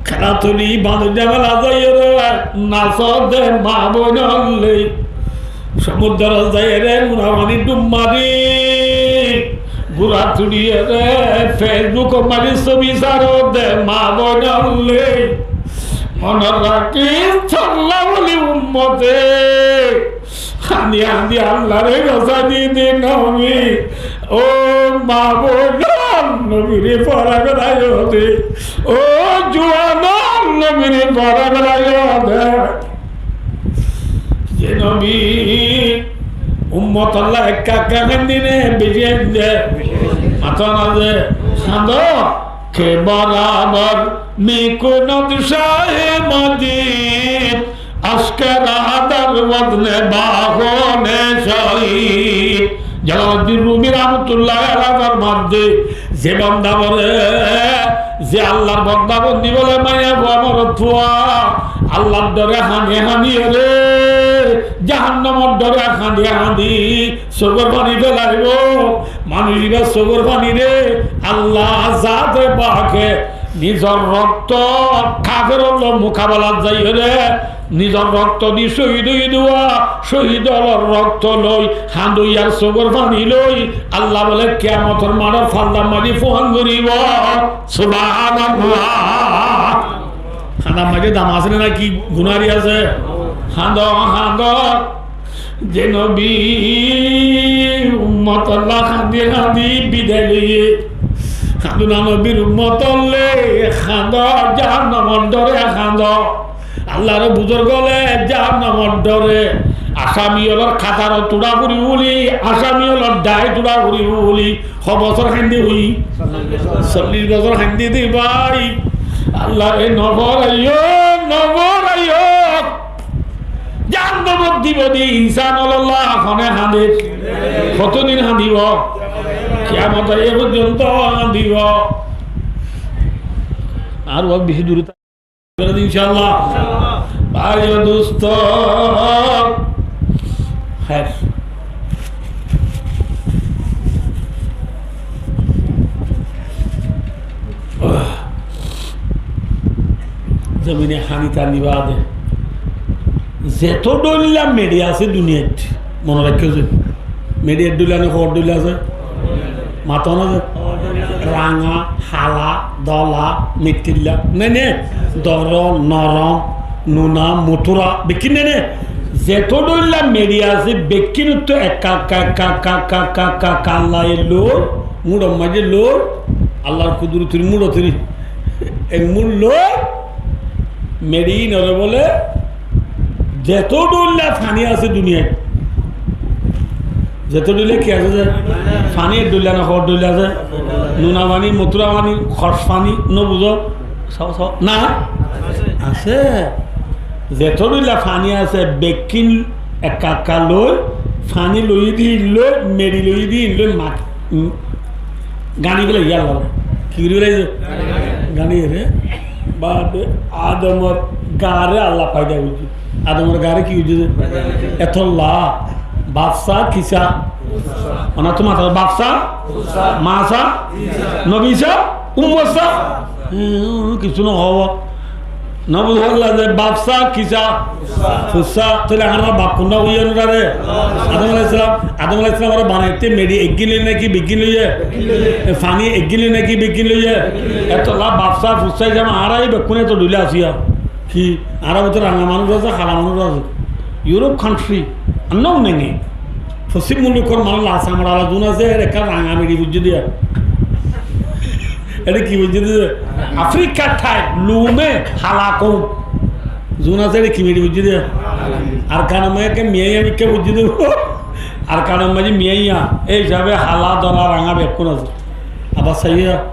Khelatuli, bañzor dhámela zaiyóre nasódde ma boinor loi. Somudorot zaiyóre luna faní dum mari, gura tuliyóre Facebookor maze sobi saródde ma boinor loi. Monot rakis, tolla buli ummote Hañdi hañdi Allare gosai di de nobi. Ó ma boin, nobire fórai félaiyo de. Ó juan, nobire fórai félaiyo de. Nobi, ummotolla ekka ekka haindí né, beci haindé? Mató na ze, hañdó. Ke borabor mi kunod Cáhe Madid, ashke radar wazne ba hone cóhid. Jalauddin Rumi rahmatullahi alaihi formar de, ze banda bole, ze Allar banda bandi bole, maiya fua, morot fua, Allar dore hañdi hañdi re, jahannamor dore hañdi hañdi sógor faní felaibo. Manúic ibar sógor faníre Allah zate pake nizor rokto, kaferor loi mukabelat zaiyóre, nizor rokto di cóhid ói duwa, cóhid ólor rokto loi, hañdoiyar sógor faní loi, Allah bole kiyamotor maçor faldar maze fuan goribo. Subhanallah. Hañdar maze dam asé né naki gunári asé? Hañdó, hañdó. Ze nobi ummotolla hañdi hañdi bidai loiye, hañdó na nobir ummotolle, hañdó, jahannamor dore hañdó. Allar buzurg ókkole jahannamor dore asami ólor katarot uçá foribo buli, asami ólor dháit uçá foribo buli. Ho bosór haindé ói? Sollic bosór haindé dé bái. Allare, no foraiyó, no foraiyó. Jahannamot dibo de insán ólolla hone hañdé? Hoto din hañdibo? Kiyamot aiyé foijjonto hañdibo. Ar uwá beci dure Incállah. Bái o dustó, hér. Zomine hañdi tani bade zeto dóilla meçi asé duniyait, mone raikkó ze, meçi ek dóilla né, hoó dóilla asé? Mató na ze? Rañga, hala, dola, mittilla. Né né? Dorom, norom, nuna, mutura, bekkín né né? Zeto dóilla meçi asé, bekkínottú ekka, ekka, ekka, Allaye loi, muçor maze loi, Allar kudurotor muçottú ek muç loi, meçi inore bole, zeto dóilla faní asé duniyait. Zeto dóilla ki asé ze? Faní ek dóilla né, hoó dóilla asé? Nuna faní, mutura faní, hoc faní, no buzó? Saó, saó. Na? Asé. Zeto dóilla faní asé, bekkín ekka ekka loi, faní loi di loi, meçi loi di loi, mat, mm, Gañi félaiye Allah. Ki gorí félaiye? Gañi félaiye. Bade Adomor gañre Allah foida goijjé. Adomor gañre ki goijjé? Etolla bafsa kisa? Onattú matá bafsa? Masa? Nobisa? Ummotsa? Hmm, kissú no hoó. No buzó Allah ze bafsa kisa? Fussa. Tóile añárar baf kunda hoiyé onarare? Adam alaihissalam, Adam alaihissalam ore banaite meçi eggín loiye náki beggín loiye? E, faní eggín loiye náki beggín loiye? Etolla bafsa fussa hísabe añára ei bekkún eto dóilla así. Ki? Añárar bútore rañga manúic asé, hala manúic asé. Europe country, annó nenge. Foccím mullukor manúic lal samara ala zun asé, ere ekká rañga meçi foijjé diya. Ere ki foijjé diya? Africa type, lume, hala koum. Zun asé, ere ki meçi foijjé diya? Arkanor maze ekká miyaiya mikká foijjé diya. Arkanor maze miyaiya, ei hísabe hala, dola, rañga bekkún asé. Abar saiya,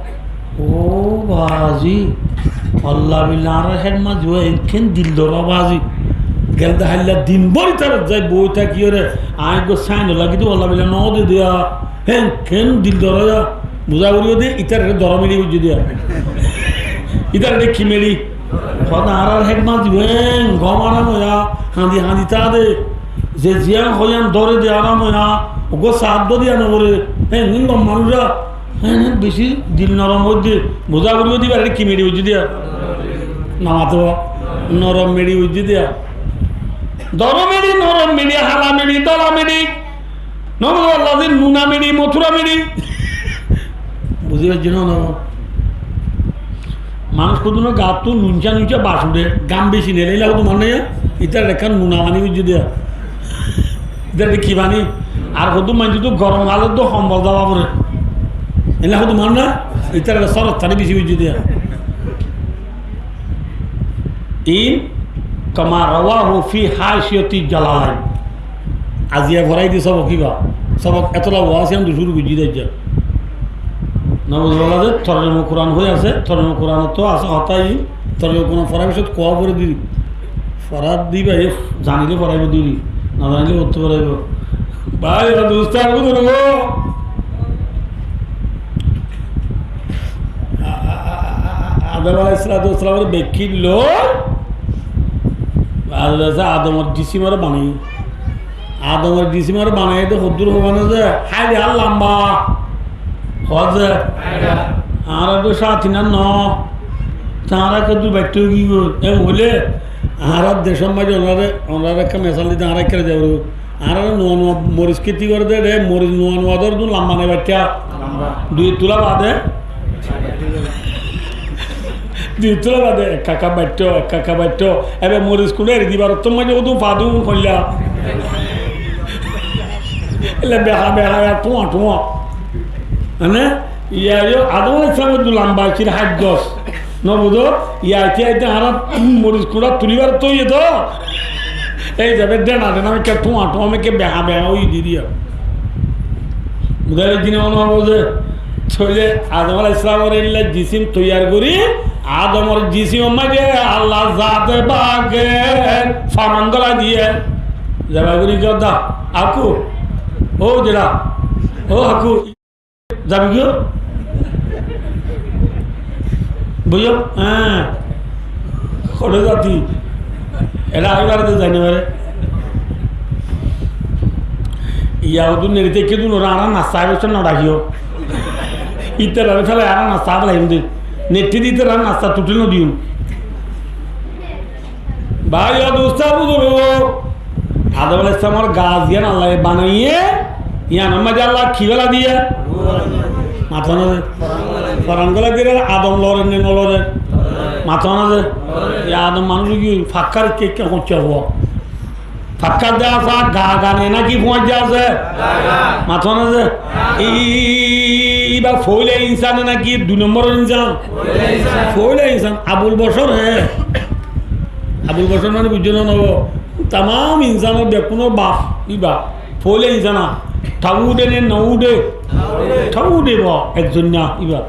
ó bazi, Allah billa añárar head mazi ó enkén dil dora bazi. Gelde hailla din bór itarot zai boi tákiyore, añí eggúa sain lagi di, Allah billa no de diya. Enkén dil dora ya. Buza gorí de, itarare dora meçi foijjé diya. Itarare ki meçi? Hoó de añárar head mazi ó en gom aram óiya, hañdi hañdi táke de. Ze ziyán hoó yián dóre de aram óiya, uggúa saát dóre diya no fore. Enkén gom manúic ya. Hé, hé, beci dil norom óiye de. Buza gorí de, ibare ki meçi óiye de? No mato. Norom meçi óiye de. Dorom meçi, norom meçi, hala meçi, dola meçi. No buzó Allah ze nuna meçi, motura meçi. Buzi faijjó né no? Manúic hoddúr gaattú nunca nunca bac uçé, gam beci neile, ila hoddúr manúic, itarare ekkán nuna faní goijjé de. Itarare ki faní? Ar hoddúr maincóttu gorom hale dó hombol zaba fore. Ila hoddúr manúic, itarare sorot faní beci goijjé de. In kama rawahu fi hashiyati Jalalain. Aziya forai di sobok iba. Sobok etolla waz iyan dui cúru goijjí de aijja. Nobuzabala de torjuma Kuran hoi asé, torjuma Kuran to asé hotá i, torjuma Kuran forai bicót kuwa fore di. Forai diba, e zanile foraibo di, no zanile ottu foraibo. Bái, o dustó, buzurgo. Adom aláihissalatu wassalamor bekkín loi, Adom aláihissalam, Adomor jisimore banaiye. Adomor jisimore banaiye de hoddúr hoibo na ze, háit ar lamba. Hoó ze, añára to sát inan no. Te añára hoddúr baitto giyói. E hoile, añárar decór maze onore, onore ekká mesal dite añára ekká zaibo. Añára nuwa nuwa moris kéti gorer de, de moris nuwa nuwa dór dun lamba ne baitta? Lamba. Dui tula bade? Dui tula bade, ekka ekka baitto, ekka ekka baitto. Ebe moris kune eri dibar ottót maze udun fadun hoilla. Ele beha beha ya tuwa tuwa. Mane, iya yo, Adom aláihissalam dun lamba cir háit gos. No buzo, yá, etiya, etiya añára moris kura tulibar toiye to. Ei zabe dena dena, meke tuwa tuwa, meke beha beha ói di diya. Mudar dine ono buze, tóile Adom aláihissalamor illa jisim toiyar gori, Adomor jisimor maze Allah zate pake faman gola diye. Zaba gori giyódda, aku, o jera, o aku. Zabi giyó? Buijjó? Há. Hoçé zati? Eçé aibár de zai no fare. Yahudí neçi táikke dun ore añára nasta aibár no dakiyó. Ítarare félai añára nasta félai de. Neçi di ítarare nasta tutil no diyum. Bái o dustó buzurgo, Adom aláihissalamor gaa ziyán Allaye banaiye, yiánor maze Allah ki gola diye? Mató na ze? Foran gola diye, Adom lore ne no lore? Mató na ze? Yá Adom manúc ki fakkar ke ke hoñcce hoó? Fakkar de asé, gaa gaa ne náki fuañijja asé? Mató na ze? I, i, i, i, iba foila insan náki dui nombor insan? Foila insan. Abul Bashar he. Abul Bashar mane buijjó na no? Tamam insanor bekkúnor baf iba. Foila insan a. Tau ude ne no ude? Tau ude ba. Ekzon na iba.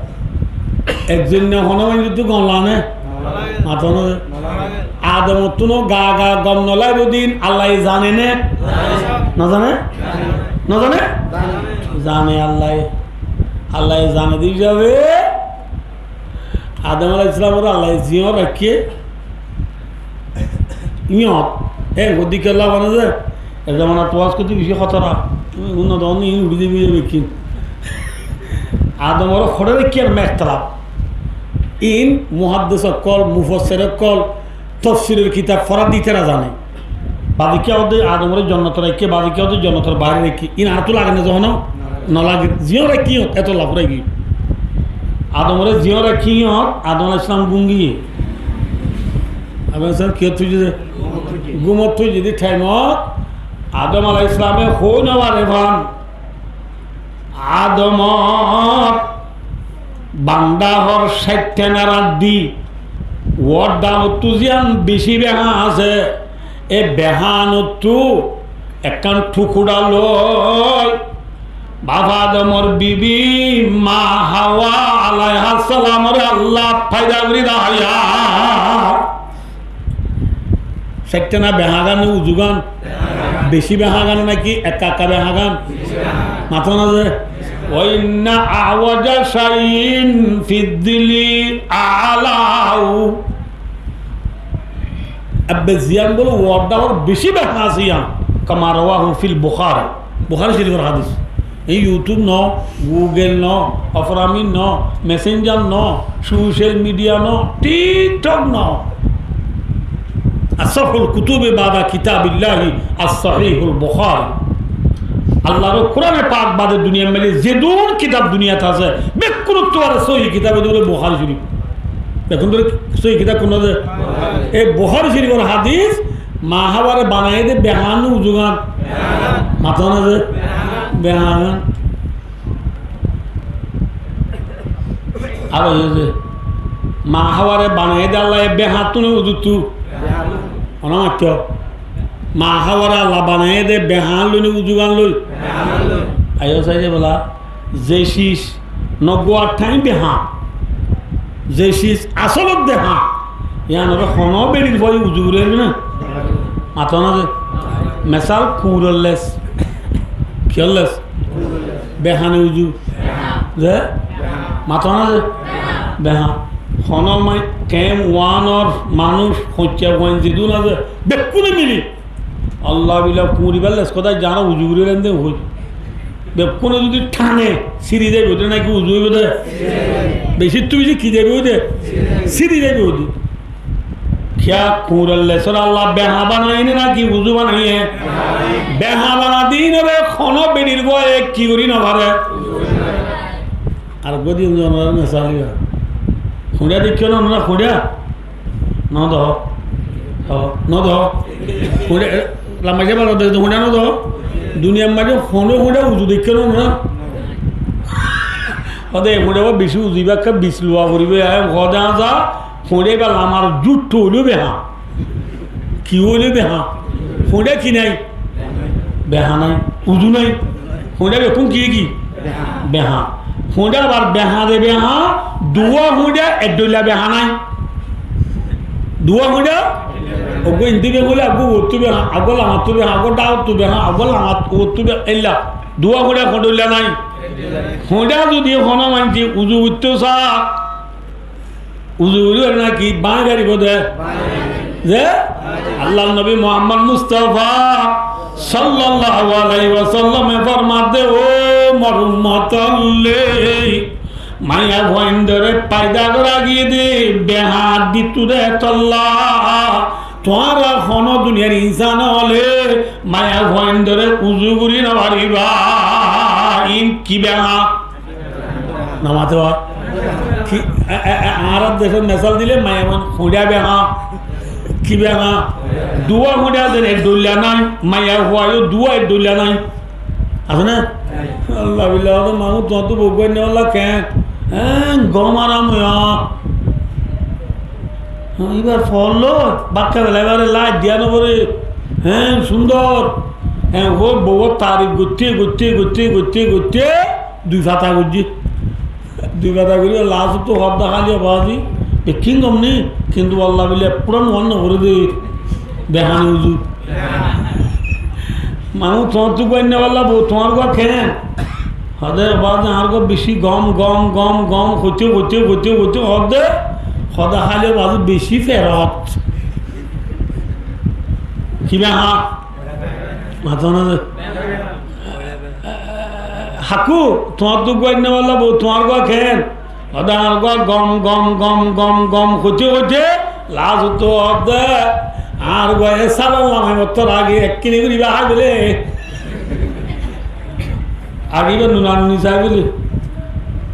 Ekzon na hono maincóttu gom lage ne? Mató na ze? Adomottú no gaa gaa gom no laibo din Allaye zane ne? No zane? No zane? Zane Allaye. Allaye zane de hísabe Adom aláihissalamore Allaye ziyón raikké, yíñot, e hoddí kiyólla bana ze, e zamanat waz gottó beci hótara, unno dónni in uçí zaibo bekkín. Adomore hoçé raikké ar mektalaf. In muhaddis ókkol, mufassir ókkol, tofsiror kitab fora de ítara zane. Baade kiyá hoó de Adomore jonnotot raikké, baade kiyá hoó de jonnotor baáre raikké. In añáttu lage né zehóno? No lage. Ziyón raikké yíñot, etolla furai giyé. Adomore ziyón raikké yíñot, Adom aláihissalam gúm giyé. Adom aláihissalam kiyót thóiye de? Gúmot thóiye de thaimot Adom aláihissalame hoói no fare fán. Adomor bandá hoór cáittán añára di, uor dhánottú ziyán bicí beháñ asé, e behánottú ekkán thukura loi, baf Adomor bibi maa Hawa aláihassalamore Allah foida gorí dahaiya. Cáittán beháñgán né uzugan? Bicí beháñgán náki ekka ekka beháñgán? Mató na ze? Wa inna a'waja shay'in fid dili a'lahu. Ebbe ziyán bóle uor dhánottú bicí beháñ asé yían. Kama rawahu fil Bukhari. Bukhari Córifor hádis. E YouTube no, Google no, Opera Mini no, Messenger no, social media no, TikTok no. Asahhul kutubi ba'da kitabillahi as-Sahihul Bukhari. Allar Kurane pak bade duniyar maze zedún kitab duniyat asé, bekkúnottú ar sóhi kitab óilde Bukhari Córif. Bekkúnottú sóhi kitab kún asé? E Bukhari Córifor hádis, maa Haware banaiyé de beháñ né uzugan? Mató na ze? Beháñgán. Ar óiye ze, maa Haware banaiyé de Allaye beháñttú né uzuttú? Honó mattó? Maháwara Allah banaiyé dé behañ loi né uzu gan loi? Aiyó sai de bola, ze sis noggúa thaim behañ, ze sis asólot behañ, yián ore honó beçir fuaye uzu gorí faribo né? Mato na ze. Mesal kuñçor les. Kiyór les? Behañ né uzu. Ze? Mato na ze? Behañ. Honó mai kemp wanor manúic hoiccá fuain zedún asé, bekkúne mili Allah bila kuñçi balla es kotá zano uzu gorí lende hoi. Bekkúne zodi thane, siri zaibo de naki uzu óibo de? Beci ttu beci ki zaibo de? Siri zaibo de. Kiyá kuñçor lesor Allah behañ banaiyé ne naki uzu banaiyé? Behañ banaiyé de, honó beçir fuaye ki gorí no fare? Ar godi uzu no fare, mesal iba. Hoñçá dekó na, hoñçá? No dehó. Ó, no dehó. Hoñçá, lamba cóba de hoñçá no dehó. Duniyar maze hono hoñçá uzu dekó no na. Ó de hoñçá beci uzu ibá ekka bic luwa foribo, añí hoó de añá, hoñçá ibá lamar zutto óileyo behañ. Ki óileyo behañ. Hoñçá ki nai? Behañ nai, uzu nai. Hoñçá bekkún ki ki? Behañ. Hoñçá abar behañ de behañ, duwá hoñçá ek dhoilla behañ nai. Duwá hoñçá, uggúa indi behañ óile uggúa uottú behañ, uggúa lamattú behañ, uggúa dhákottú behañ, uggúa lamat uottú behañ, éilla. Duwá hoñçá ho dhoilla nai. Hoñçá zodi honó maincé uzu goittó sa, uzu gorí fare naki báñgi faribo de? Ze? Allar nobi Muhammad Mustafa sallallahu alaihi wasallame formadde, ó mor ummotolle, maiyafuaindore faida gorá giyé de behañ dittú de tolla. Tuáñra honó duniyar insan ókkole maiyafuaindore uzu gorí no fariba. In ki behañ? No mato. Ki, e, e, e, añárar decór mesal dile maiyafuain hoñçá behañ. Ki behañ? Duwá hoñçá zen ek dhoilla nai, maiyafuayo duwá ek dhoilla nai. Asé na? Allah billah, ó de manúic tuáñttú bou gúainna bálla keén? Eén gom aram óiya. Ibár foór loi, bát hái félai ibáre lait diya no foré. Eén cúndor. Eén hoór bouwor tarif goitté, goitté, goitté, goitté, goitté, dui fata goijjé. Dui fata gorí lastóttu hoódde háli baázi, bekkín gom ni, kintu Allah billah fúran uán no goré dé, behañ né uzu. Manúic tuáñttú gúainna bálla bou tuáñr gúa keén? Hoódde baázi añár gúa bicí gom, gom, gom, gom, hoitté, hoitté, hoitté, hoitté hoódde, hoódde háli baázi bicí ferot. Ki behañ? Mato na ze. Hakkú, tuáñttú gúainna bálla bou tuáñr gúa keén? Hoódde añár gúa gom, gom, gom, gom, gom, hoitté hoitté, lastóttu hoódde, añár gúa e salar lamai mottor age ekkene gorí ibá hái félé. Age ibá nunanuni sai bóli.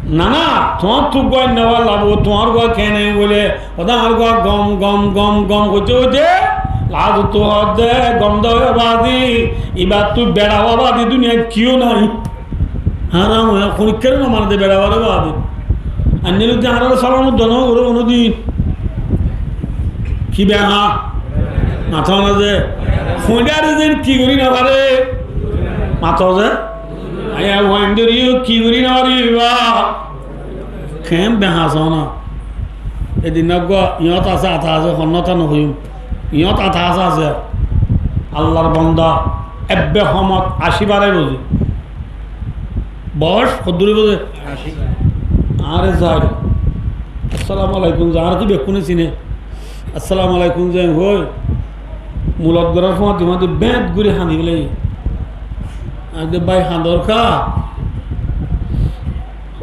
Na, na, tuáñttú gúainna bálla bou tuáñr gúa keén bóli. Hoódde añár gúa gom, gom, gom, gom hoitté hoitté, lastóttu hoódde gom de óiye baázi, ibáttu beça ówa baázi duniyait kiyó nai. Háram óiye, honikkáre no mane de beça óware baázi. Ainné loi de añáráre salam udda no goré honódin. Ki behañ? Mato na ze. Hoñçáre zen ki gorí no faré? Mato ze. Maiyafuaindóre yó ki gorí no faré ibá? Keén behañ asé na? Edin eggúa iñót asé, ata asé, honnúa ata no hoiyúm. Iñót ata asé, asé. Allar bonda, ebbe homot ací barái bozé. Boc hoddúr óibo ze? Ací. Añáre zai. Assalamu alaikum, zai, añáre tó bekkúne sine. Assalamu alaikum, zai, hoi. Mulot gorár fúañti fúañti beñt gorí hañdi félaiye. Añáre de bái hañdor ká?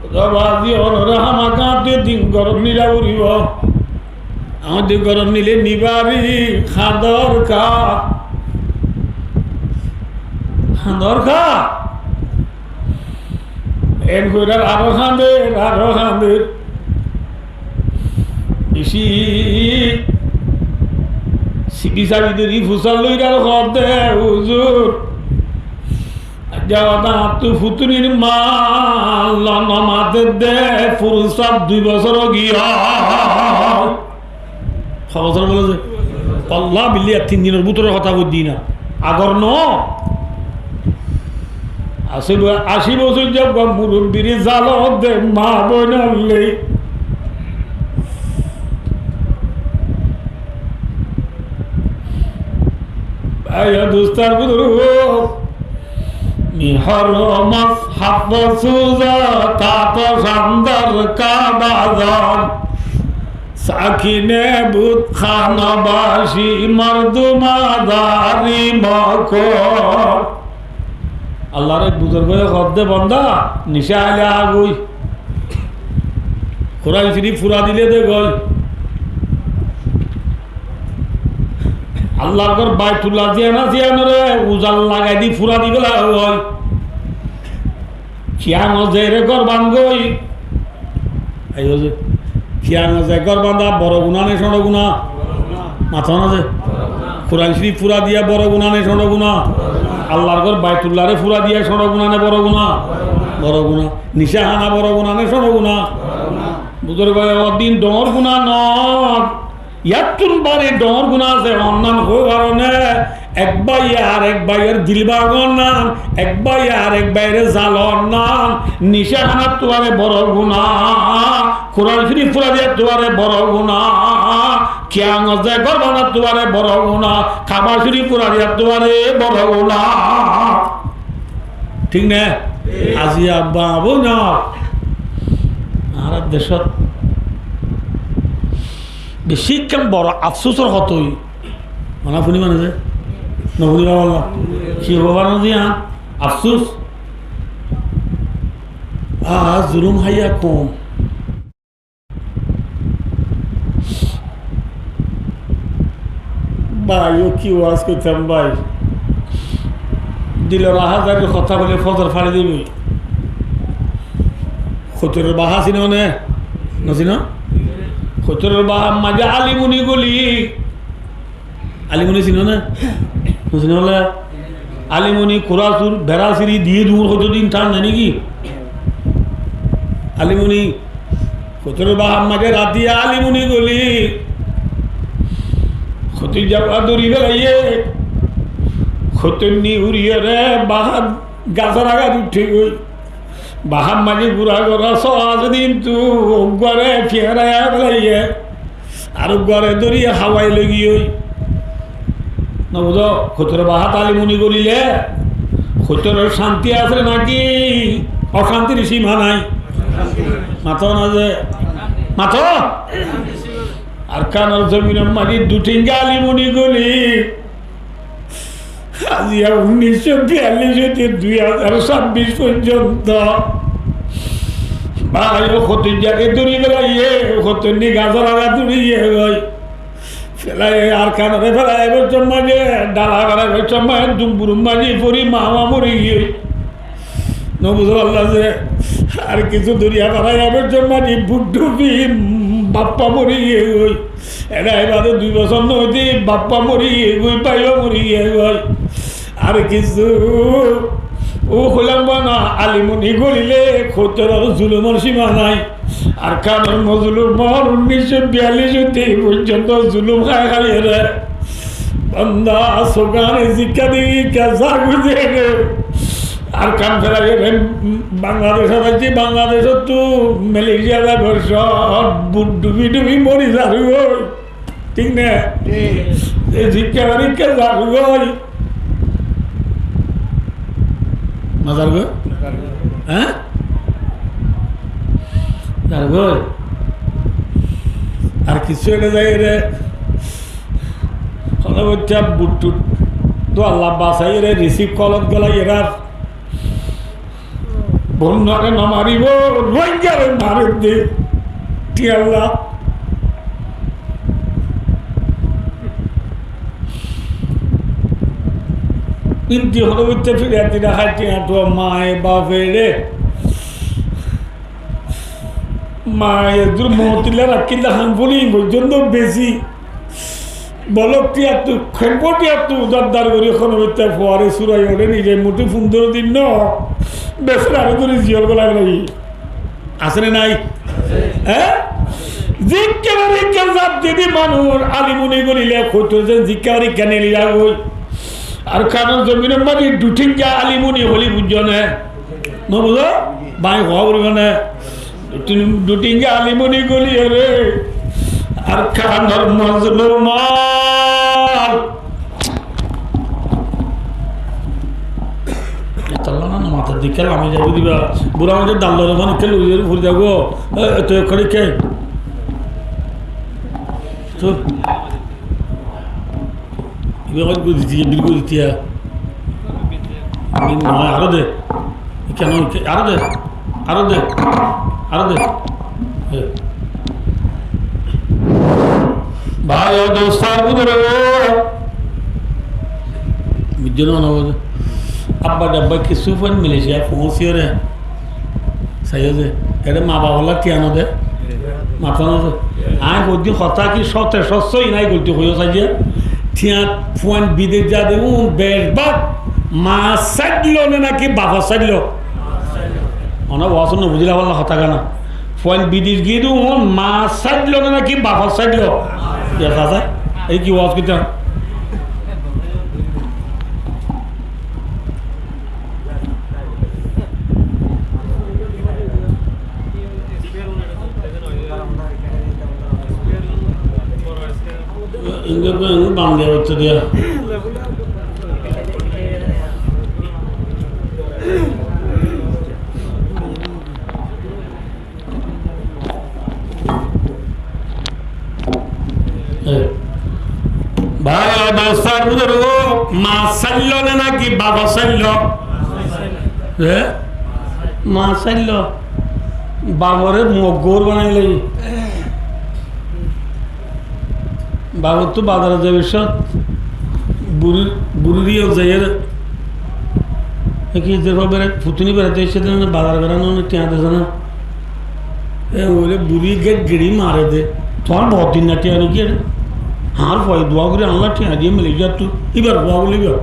Hoódde baázi, onore hámaká de din górot nila foribo. Añáre de górot nile nibári, hañdor ká? Hañdor ká? En hoirar aró hañder, aró hañder. Bicí sibi sabi dóri fusár loirar hoódde, huzur. Aijja hoódde añáttu futunir maa lon no mater de, fursot dui bosór ói giyói. Hó bosór bóle ze? Wallah billah, tin dinor bútore hotá hoódde na. Agor no. Así bo-, ací bosóijja uggwá murubbire zalot de maa boinor loi. Bái o dustó ar buzurgo, Muharrom háfta suza tata sandar Kaba zan, sakine butxana baci mardum azari mokor. Allar ek buzurge hoó de, banda, nicá aile a goi. Kuran Corif fura dile de goi. Allar gór Baitullah ziyán asé, yíanore uzar lagai di fura di fela goi. Kiyangor zaire gór bangói. Aiyó ze. Kiyangor zaire gór banda boro guná né cóñço guná? Mató na ze. Kuran Corif fura diya boro guná né cóñço guná? Allar gór Baitullahre fura diya cóñço guná né boro guná? Boro guná. Nicá hána boro guná né cóñço guná? Buzurgo hoó de, dhoóñr guná no. Yáttun bari dhoóñr guná asé, onnan hoóibar né, ek báiye arek báiyor dil báñgon nan, ek báiye arek báiyore zalon nan, nicá hánattú aró boro guná, Kuran Corif fura diyattú aró boro guná, kiyangor zaire gór banattú aró boro guná, Kaba Corif fura diyattú aró boro guná. Thík né? Thík. Aijja baba, bóin, añárar decót beci ekkán boro afsusor hotá ói. Mana fúni mana ze? No fúni baba Allah. Ki hobar no ziyan? Afsus. A, zulum háiya koum. Bái, ó ki waz goittám bái. Dilor ahazari hotá hoile fozor fari dibo. Hoitoror baha sino né? No sino? Hoitoror bahar maze Alimuni goli. Alimuni sino né? No sino bole? Alimuni, Kurasur, Berasiri, Diyedur, hoito din tán nai niki? Alimuni, hoitoror bahar maze ratiya Alimuni goli. Hoito jaba dóri felaiye. Hoito ni uriyore bahar gasor agat uthi goi. Bahar maze gura gura só asé de, kintu uggware fiyaraiya felaiye, ar uggware dóri hawai loi giyói. No buzó, hoitoror bahat Alimuni golile, hoitoror cánti asé naki ocántir sima nai? Mató na ze, mató? Arkanor zominor maze dui thenga Alimuni goli. Aijja unnís cót biyallic óite dui házar sábbic foijjonto. Bái, ó hoito jage dóri felaiye, hoito ni gasor agat uthi giyói. Felaiye Arkanore felaibar somot maze, dhala felaibar somot maze, dumbur maze fori maa mori giyói. No buzó Allah ze, ar kissú dóri felaibar somot maze buddubi baffa mori giyói. Ere, ebade dui bosór no óite baffa mori giyói, báiyo mori giyói. Ar kissú, ó hoilam bana, Alimuni golile hoitoror zulumor sima nai. Arkanor mozlumor unnís cót biyallic óite foijjonto zulum hái hái ere. Banda, sókane zikka dikka zar guzere. Arkan felaiye re, Bangladecót aijje, Bangladecóttu Malaysia zaibar cómot but dubi dubi mori zargói. Thík né? Thík. E zikka dikka zargói. No zargói? Zargói. Há? Zargói. Ar kissú ere zai ere, hono boitta but tut dólla basaiyóre receive call ot golai erar. Bornare no maribo, Rohingyare marer de. Ki Allah? Kintu hono boitta firi ati na hái, tiañ to maye bafe re. Maye dur motilla rakílla ham fuli foijjonto besi. Bolok tiañttu, kempo tiañttu uddar gorí hono boitta fuare surai ore nize muti fundoro din no, becerare dóri jiyol golai felaiye. Asé né nai? Há? Zikka dikka zar de de manúic Alimuni golile hoito ze zikka dikka neli zagói. Arkanor zominor maze dui teinna alimuni goli, buijjó né? No buzó? Bái, hoó buli mane, dui teinna alimuni goli re, Arkanor mazlum. Etalla na, no matar de, kiyá lami zaibo diba? Bura manúic dallor mane kiyá loi zaibo, fori zaibo. E, e, to kore ke? To. Iba hoór gori diye, bir gori diye. Noó, aró de. Kiyá noó, aró de. Aró de. Aró de. E. Bái o dost ar buzurg. Buijjó né, no buzó? Abba dabba kessú fuain Malaysia foóñsiye re. Saiyó ze, ere ma baf olla tiañ no de, matá no de. Añí hoddin hotá ki sote sótso inai golti hoiyó saiyé. Tiañ fuain bidec zade un bec bak ma saillo ne naki baf saillo? Ona waz no buzile balla hotá gana. Fuain bidec giyé de un ma saillo ne naki baf saillo? Iya sasa, ei ki waz kitta? E, bái o dost ar buzurg, ma saillo ne naki baf saillo? E? Ma saillo. Bafore mogor banai loi. Bafottú bazarot zaibar cómot buri, buri iyot zaiyóre, e ki, ze bere, futuni beraite aicce de na, bazar berano tiañ de na. E óile buri gét geri mare de. Tuáñr bóut din na tiañ no giyé? Añár fuaye dua gorí, Allah tiañ diye Malaysiattú. Ibar fua buli iba.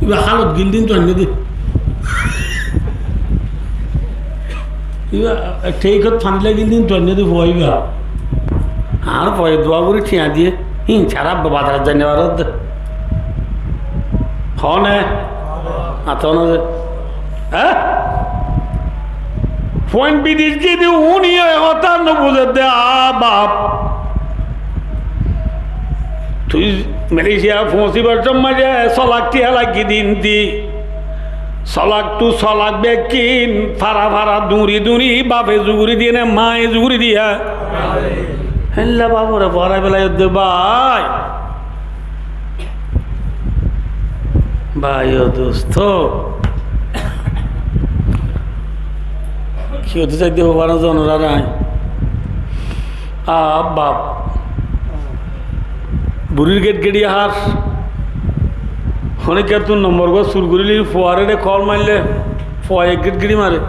Iba halot gildin to ainne de. Iba, e, theikot fani lagil din to ainne de fua iba. Añár fuaye dua gorí tiañ diye. Hín sára bazarot zai no farer de. Hone? Mató na ze. Há? Fuain bidec giyé de uniye e hotá no buzer de, a baf. Tui Malaysia foóñsibar cómot maze só lak tiañ lagi din di. Só lak tu só lak bekkín fara fara duñri duñri bafe zuguri diye ne maye zuguri diye? Hélla bafore forai felaiyó de bái. Bái o dost, ki hoitó saidde hoiba no zano ar añí. A baf. Burir gét geriya hár. Honikka tui nombor gán sur goríli, fuare de kol maille, fuaye gét geri mare.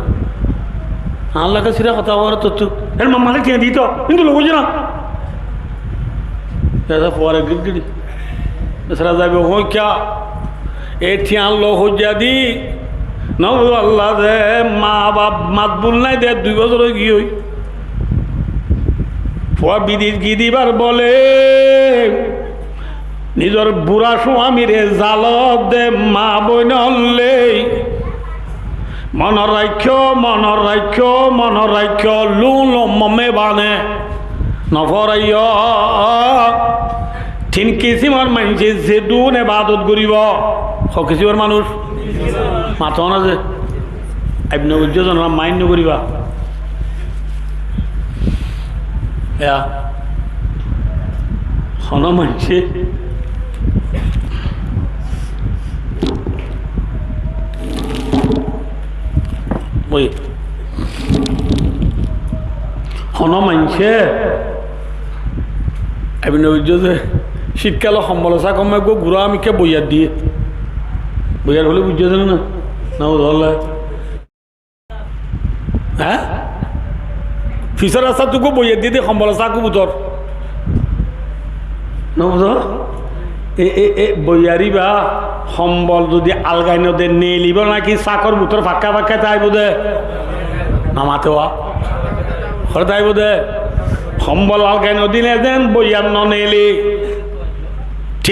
Añár lage sira hotá hoór tottú. Er mamma le tiañ dito, kintu loi hoijje na. Eda fuare gét geri. Esra zaibo hoikka. E tiañ loi hoijja di. No buzó Allah de, ma baf mat bul nai de, dui bosór ói giyói. Fua bidec giyé de ibar bole nizor bura suamire zalot de ma boinor lei. Monot raikkó, monot raikkó, monot raikkó, lun lon mome bane no foraiyó. Tin kisimor maincé zedún ebadot goribo. Ho kisimor manúc? Mató na ze. Aib no buijjó zon, main no goriba. Ya. Hono maincé, oi, hono maincé, aib no buijjó ze, cítkale hombolo sák, hombolo gura amikká boiyar diyé. Boiyar hoilé buijjó ze na? Na, buzó hoilé. Há? Fisór rastát uggwá boiyar diyé de hombolo sák bútor. No buzó? E, e, e, boiyar íba hombol zodi algai no de, neelibo naki sákor bútor fakka fakka táibo de? No mate wa. Hore táibo de? Hombol algai no dile zen boiyar no neeli.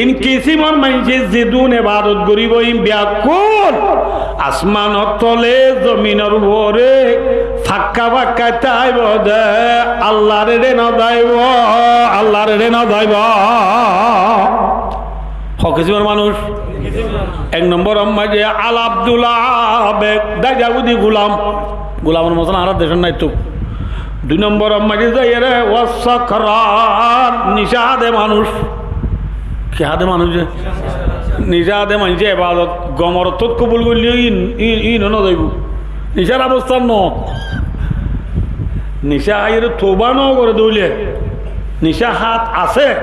Tin kisimor maincé zedún ebadot goríbo, in beggún asmanor tole, zominor uore fakka fakka táibo de, Allar ere no zaibo, Allar ere no zaibo. Ho kisimor manúic? Ek nombor ot maze al abdullah, bek daijagudi gulam. Gulamor moton añárar decot nai to. Dui nombor ot maze zaiyóre was sakran, nicá há de manúic. Ki há de manúic? Nicá há de maincé ebadot gomor ottót kobul goillé ín, ín, ín no zaibo. Nicár obosta no. Nicá háiyore touba no gore de óile, nicá hát asé,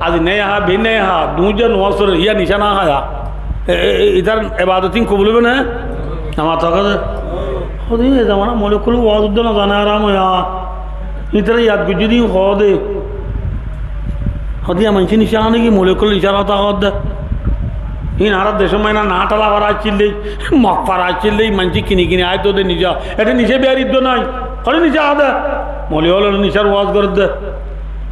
azi nai há, beinna há, duñja no asé, yá nicá no háya. E, e, e, itar ebadot ín kobul óibo né? Amar to hoó de, hoó de, e zamana moulovi ókkol waz udde no zane, aram óiya. Ítara yad goijjé de, hoó de. Hoó de, yá maincé nicá há né ki, moulovi ókkol nicár hotá hoó de. Ín añárar decót maze na, Náthálafara accíl de, Mokfara accíl de, maincé kini kini aito de nicá. Ete nicá biyar iddo nai. Hoó de nicá há de. Moulovi ókkol nicár waz gorer de.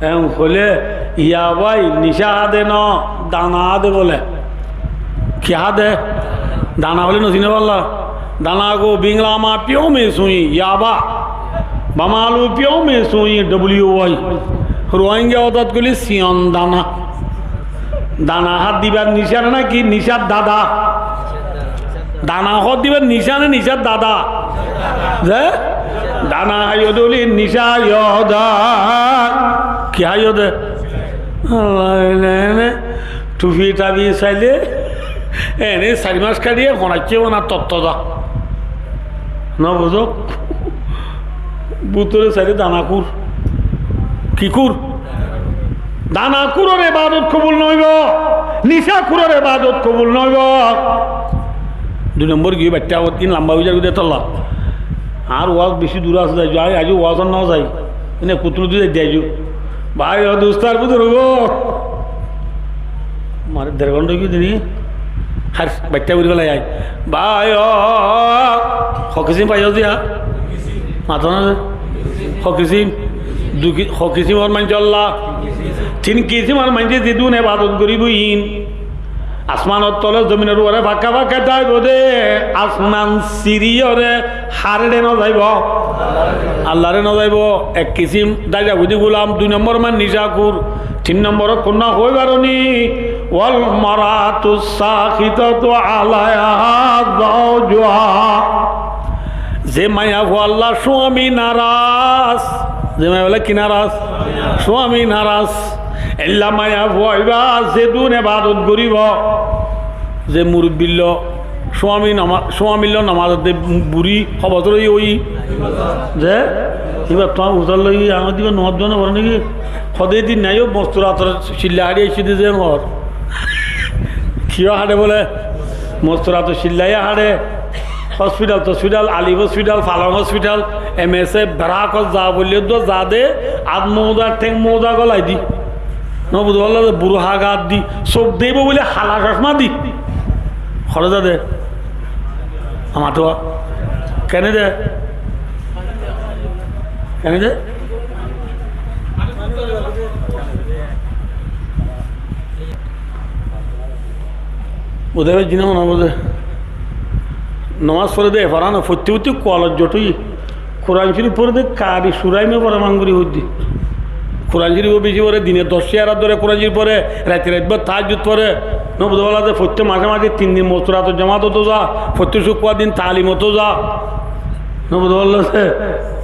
Eén hoilé, yá bái, nicá há de no, dana há de bóle. Ki há de? Dana hoilé no sine bálla? Dana gó Bingla ma piyó me suñí, yaba. Bamalu piyó me suñí, W Y. Ruáingga hotát goillé siyon dana. Dana há dibar nicá né náki nicár dada? Dana há dibar nicá né nicár dada? Ze? Dana háiyo de óile nicá háiyo de. Ki háiyo de? Allah, ene, ene, tufi tafi sailé, ene sair mac kadiye honaicce bana tottoza. No buzó? Bútore sailé dana kúr. Ki kúr? Dana kúror ebadot kobul no óibo, nicá kúror ebadot kobul no óibo. Dui nombor giyé baittá, ín lamba ói zargói de tolla. Añár waz beci dur asé, zai, zai, aijjó wazot no zai. Ene kutul dui zai de aijjó. Bái o, dustó ar buzurgó. Mare der gonta ói giyé de ni. Hár baittá gori félai ai. Bái o, ho kisim faiyó de ya? Mato na de. Ho kisim? Dui ki-, ho kisimor maincé olla. Tin kisimor maincé zedún ebadot goríbo ín. Asmanor tole, zominor uore fakka fakka táibo de, asman siriyóre hárere no zaibo? Allare no zaibo. Ek kisim daijagudi gulam, dui nombor man nicá kúr, tin nombor ot kúnna hoi baroni, wal maratu sakitatu alaiha zaujuha. Ze maiyafualla suami naras, ze maiyafualla ki naras? Suami naras. Éilla maiyafua óiba zedún ebadot goríbo. Ze murubbillo suami nama-, suamillo namaz de buri ho bosór óiye ói? Ze? Iba tuáñr uzar loi añár diba nomaz dua no fore niki? Hode din naiyo mosturator cilla haçi aicce de ze mor. Kiyó haçe bóle? Mosturator cilla yó haçe. Hospital tospital, Alif hospital, Falong hospital, M S F, Brak ot za boille dua za de, at mouza, theng mouza golai di. No buzó bálla de, burha gat di, suk deibo buli hala cosma di. Hore za de. Amar tuwa. Kene de? Kene de? Buzó bái, zina mana buzó. Nomaz fore de, e fore no, fottí fottí kualor jot óiye. Kuran Corif fore de, kari suraime fore mangori hoidde. Kuran Corif o beci fore, dine doc ciyar dóre Kuran Corif fore, raite rait bór tahajjud fore. No buzó bálla de, fottí mace mace tin din mosturator jomaat ot za, fottí cukkuar din talim ot za. No buzó bálla de,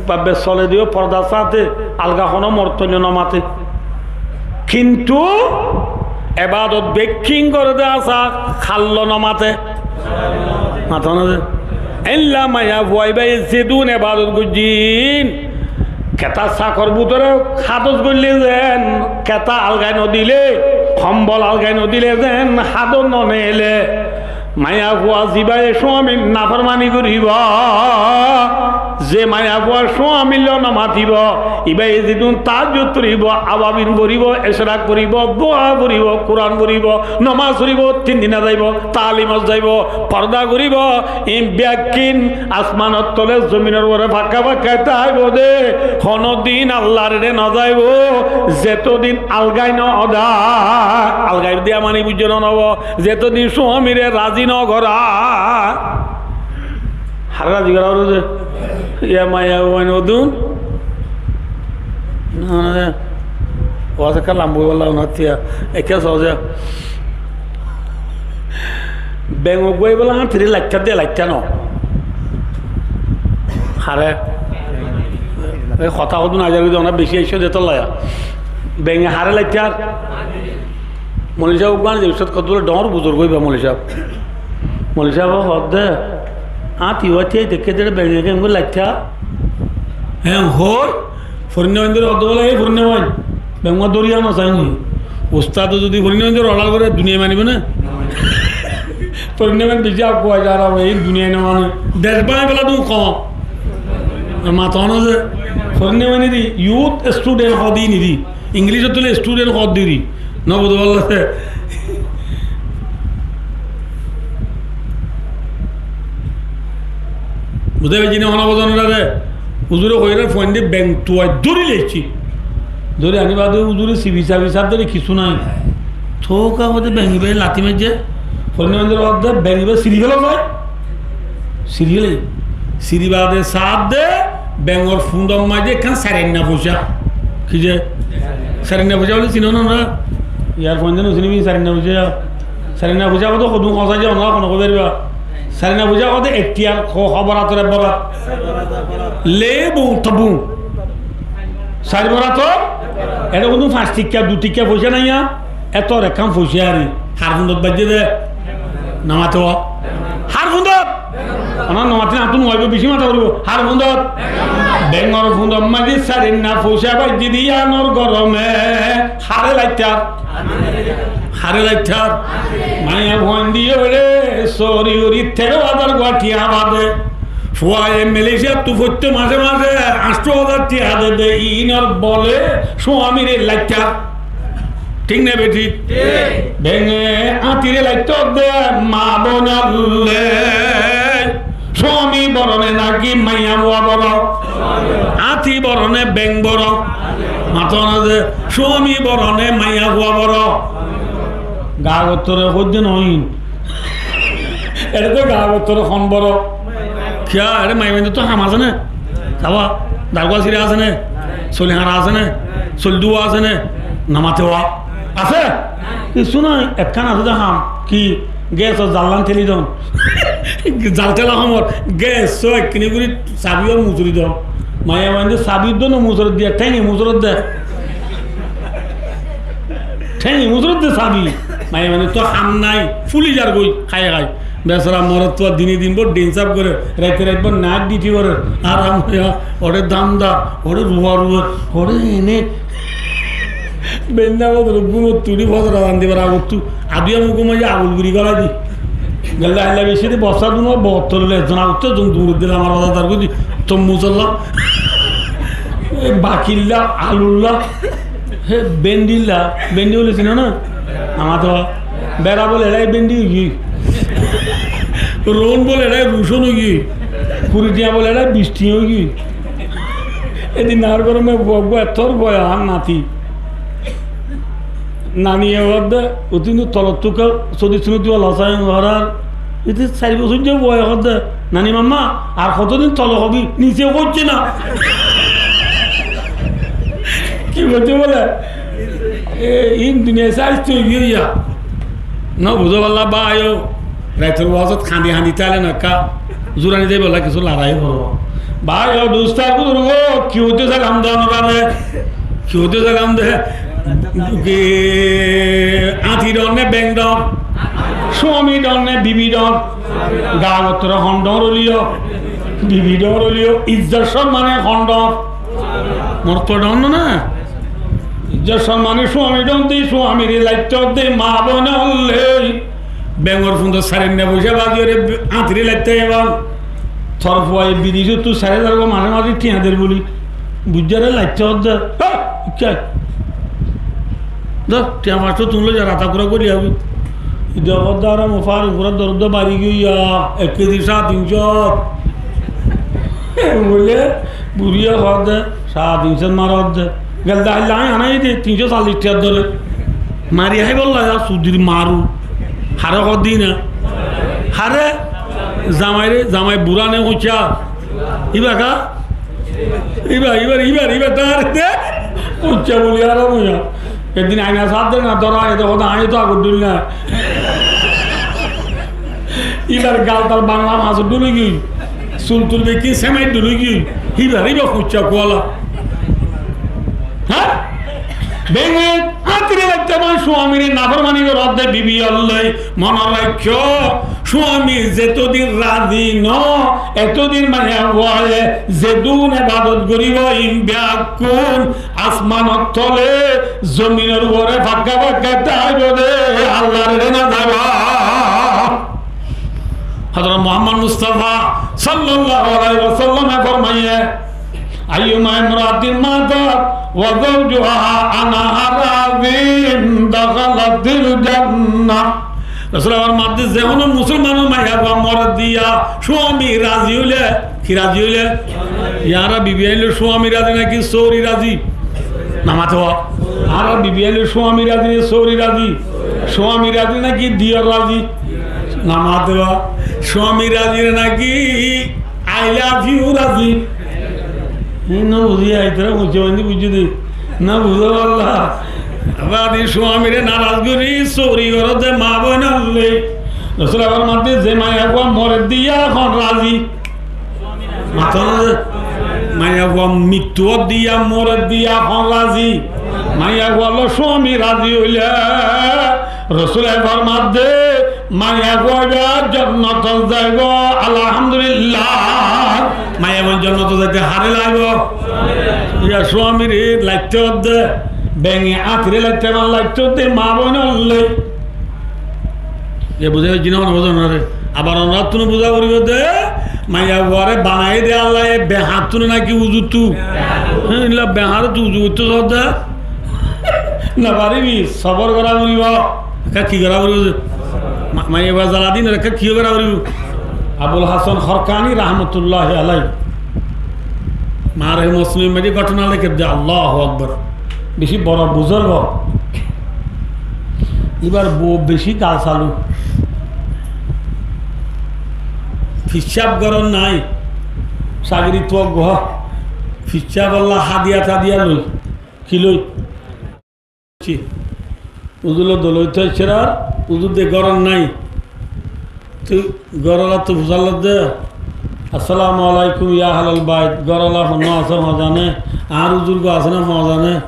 baffe sole de yó pordar sáte, alga hono morotfuain no mate. Kintu ebadot bekkín gore de asá, hálla no mate. Mato na de. Éilla maiyafua íbaye zedún ebadot goijjé, keta sakor bútore hádos goille zen, keta algai no dile, hombol algai no dile zen, hádos no neile. Maiyafua zibáye suamir naformani goribo, ze maiyafua suamir loi no matibo, íbaye zedún tahajjud foribo, awabin foribo, ecrak foribo, dua foribo, Kuran foribo, nomaz foribo, tin dina zaibo, talimot zaibo, porda goribo, in bekkín asmanor tole, zominor uore fakka fakka táibo de, hono din Allar ere no zaibo, zeto din algai no oda. Algair diya mani buijjó no, no, zeto din suamire razi no gora. Hare razi gora ór de? Iya maiyafuain odún. Na, na, na. Waz ekka lamba óibolla unattiya. Ekka soze. Beng uggúa bolla áñtire laittá de, laittá no. Hare? E hotá hodún ajar gori, ona beci aiccé de tolla ya. Benge hare laittár? Moulovi sáb uggúa de ustad hoddúr dhoóñr buzurg óiba moulovi sáb. Moulovi sáb hoódde, áñti uwá tíai dekké de benge kengóri laittá? Hé, hoói, forinnafuaindóre hoódde bóle, "Ei forinnafuain, beng uwá dóri ano saiyum." Ustade zodi forinnafuaindóre oçal goré, duniyai manibo né? Forinnafuain beci akkuwa zara ói, ei duniyai no mane. Dec báñgi fela dun hoó. Mato no ze, forinnafuain di, youth student hoó de nidi. Ingilícot óile student hoó de ri. No buzó bolla de. Buzá faijjó né, hono buzó no re? Uzure hoiyé re, fuainde beng tuwai dóri loiccé. Dóri ani bade uzure sibi sabi sab de kissú nai. Tóka hoó de beng ibá lati maijjé. Forinnafuaindóre hoó de beng ibá siri felo zai. Siriyóle, siri bade saá de, bengor fundor maze ekkán sair anna foicá. Ki ze? Sair anna foicá buli sino na nora? Yar fuainde no sinibi, sair anna foicá. Sair anna foicá hoó de hodún hoñsá ze, onora hono hoi fariba. Sair anna foicá hoó de ek tiyar, ho, ho borator ek borat. Le bun, to bun. Sair borator, ere hodún fañs tikka, dui tikka foicá naiya. Etor ekkán foicá ari, har fundot baijjé de? No mato. Har fundot? Oná no matilé añáttu no aibó, beci mata foribo. Har fundot? Bengor fundot maze sair anna foicá baijjé de, yiánor gorome hare laittár? Hare laittár? Maiyafuain di óile sóri óri teró házar gua tiya bade. Fuaye Malaysiattú foittó maze maze añctó házar tiya de de, iínor bole suamire laittár. Thík né bethík? Thík. Benge áñtire laittó de ma boinor lói. Suami boro né naki maiyafua boro? Áñti boro né beng boro? Mato na ze, suami boro né maiyafua boro? Gagottore hoidde noóin. Ere to gagottore hon boro. Kiyá, ere maiyafuaindóttu ham asé né? Saba, dargua sira asé né? Soli hañra asé né? Soli dúwa asé né? No mate wa. Asé? Kissú nai, ekkán asé de ham. Ki? Gesor zallan teli don. Zal tela homor. Geso ekkini gori sabi or musori don. Maiyafuainde sabi don, musori diya, théngi musori de. Théngi musori de sabi. Maiyafuaindóttu ham nai. Fuli zar goi, hái hái. Besara morotfua dine din bóut dhin saf gorer, raite rait bóut nait dhiti gorer, aram óiya, óre danda, óre ruwa ruwa, óre ene. Benda bóut gúmottu uthi fozor azan dibar agottú, aduya mukó maze agul guri golai di. Gelde ailla beci de bossa duno, bottol le, zona utte zon dur dile amar bazar dar gudi, tom musalla. E bakilla, alulla. He, bendilla, bendi bole sino na? Amar to bera bole erai bendi ói giyói. Roun bole erai rucon ói giyói. Kuri tiya bole erai bic tiya ói giyói. Edin naar gorome bua bua ettor bua ar nati. Naniye hoódde, utin tolottu ka sodi sunoti wala sai horar. Iti sair bosóijja fuaye hoódde, "Nani mamma, ar hotodin tole hobi, nise hoijje na." Ki hoijje bole? E, in duniyai saiz to óiye ya. No buzó balla báiyo, raitor wazot hañdi hañdi táile no ekka zurani zaibolla kissú larai foribo. Báiyo, dustó, buzurgo, ki hoitó sailam de onora re? Ki hoitó sailam de? Ki áñti dhon né beng dhon? Suami dhon né bibi dhon? Gagottore hon dhon óiliyo? Bibi dhon óiliyo? Izzot sommane hon dhon? Morotfua dhon no na? Izzot sommane suami dhon de, suamire laittó de, ma boinor lói. Bengor fundot sair anna foicá bazi óre áñtire laittó eban. Tor fuaye bidecottu sair házar gua maze maze tiya der buli. Buijjó re laittó de. Ha! Ikká. Dór, tiya fañs tó tun loi za, rata kura gori abi. Ide hoódde aram fari kura dor de bari giyói ya, ek kezi sare tin cót. Bole, buriye hoódde, sare tin cót mara hoódde. Gelde ailla añí anai de tin cót callic tiya dore. Mari háibolla ya sudir maru. Hare hoó de na. Hare zamaire, zamai bura ne uñcá. Iba ka? Iba, iba, iba, iba tar de. Uñcá buli ar muña. Eddin aina saf de na, dóra aina de hoda, aina to agor dul na. Ibar gal tal bangla mas dul ói giyói. Sul tul bekkín semai dul ói giyói. Iba, iba uñcá kuala. Há? Benge átire laitté man suamire naformani goródde bibi ólloi. Mone raikkó, suami zetodin razi no, etodin maiyafuaye zedún ebadot goribo, in bekkún asmanor tole, zominor uore fakka fakka táibo de, Allar ere no zaibo. Hozrot Muhammod Mustafa sallallahu alaihi wasallame formaiye, أيما امرأة ماتت وزوجها عنها راض دخلت الجنة. Rosule formaiye de, ze hono musolmanor maiyafua more diya suami razi óile, ki razi óile? Yara bibi aile suami razi naki sóori razi? No mato. Yara bibi aile suami razi ne sóori razi? Suami razi naki diyor razi? No mato. Suami razi naki I love you razi? Hé, no buzí, aitara buzí, buzí de. No buzó, Allah. Abadi suamire naraz gori, sóori goródde ma boin ólloi. Rosule formaiye de, ze maiyafua more diya hon razi? Mato na ze. Maiyafua mittu diya, more diya hon razi? Maiyafua loi suami razi óile. Rosule formaiye de, maiyafua iba jonnotot zaibo, alhamdulillah. Maiyafua jonnotot zaite hare laibo? Iya, suamire laitté de, benge átire laitté man laitté de, ma boin ólloi. Ye buzá faijjó né, no buzá no re. Abar onorattún buzá foribo de, maiyafuare banaiye de Allaye behattún naki uzuttú? Hé, illa behattú uzu goittó sodde. No faribi, sobor gora foribo. Ekka ki gora foribo ze? Ma-, maiyafua zala din ekka ki gora foribo? Abul Hasan Horkani rahmatullahi alai. Maarif Muslim maze gótona lekédde, Allahu Akbar. Beci boro buzurg. Ibar bou beci gal salu. Fissáb goron nai. Sagiri tuwa goha. Fissáb olla hadiya tadiya loi. Ki loi? Ki? Uzur loi dolo óito aiccé ar, uzur de goron nai. Tui gorolattu fusár lodde, "Assalamu alaikum ya ahlal bait." Gorola honno asé hoó zane, añár uzur go asé né hoó zane.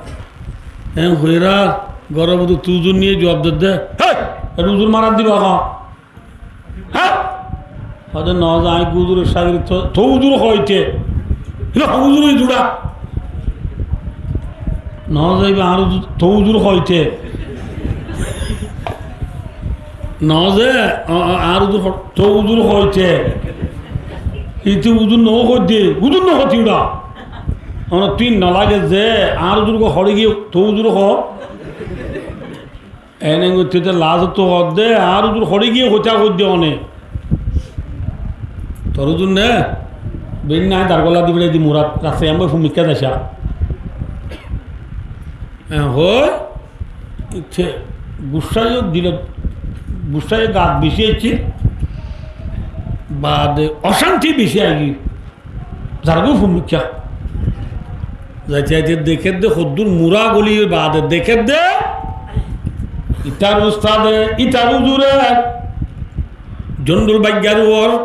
En hoiyóre goror bútottu uzur niye juab dedde, "Hé, eçé uzur marat diba hoó?" Há? Hoóde, "Noó ze, añí uzuror cágird, to, to uzur hoóite." Híba uzur hoóite. Noó ze, iba añár uzur, to uzur hoóite. Noó ze, a, a, añár uzur ho-, to uzur hoóite. Íte uzur noó hoóide, uzur noó hoóite uçá. Ono tin no lage ze, añár uzur go hoçé giyé, to uzur hoó. Ene goitte te lazottú hoódde, añár uzur hoçé giyé hoitá hoódde one. Tor uzur ne? Bein nai dar golla di berai di murat, rasta yambai fumikká daca. E hoi, itte gussá yo dile, gussá yo gat beci aiccé. Bade ocánti beci aigiyói. Zargói fumikká. Zaite zaite dekédde hoddúr mura goli baade dekédde. Itar ustade, itar uzure, Jondul Baiggár uore,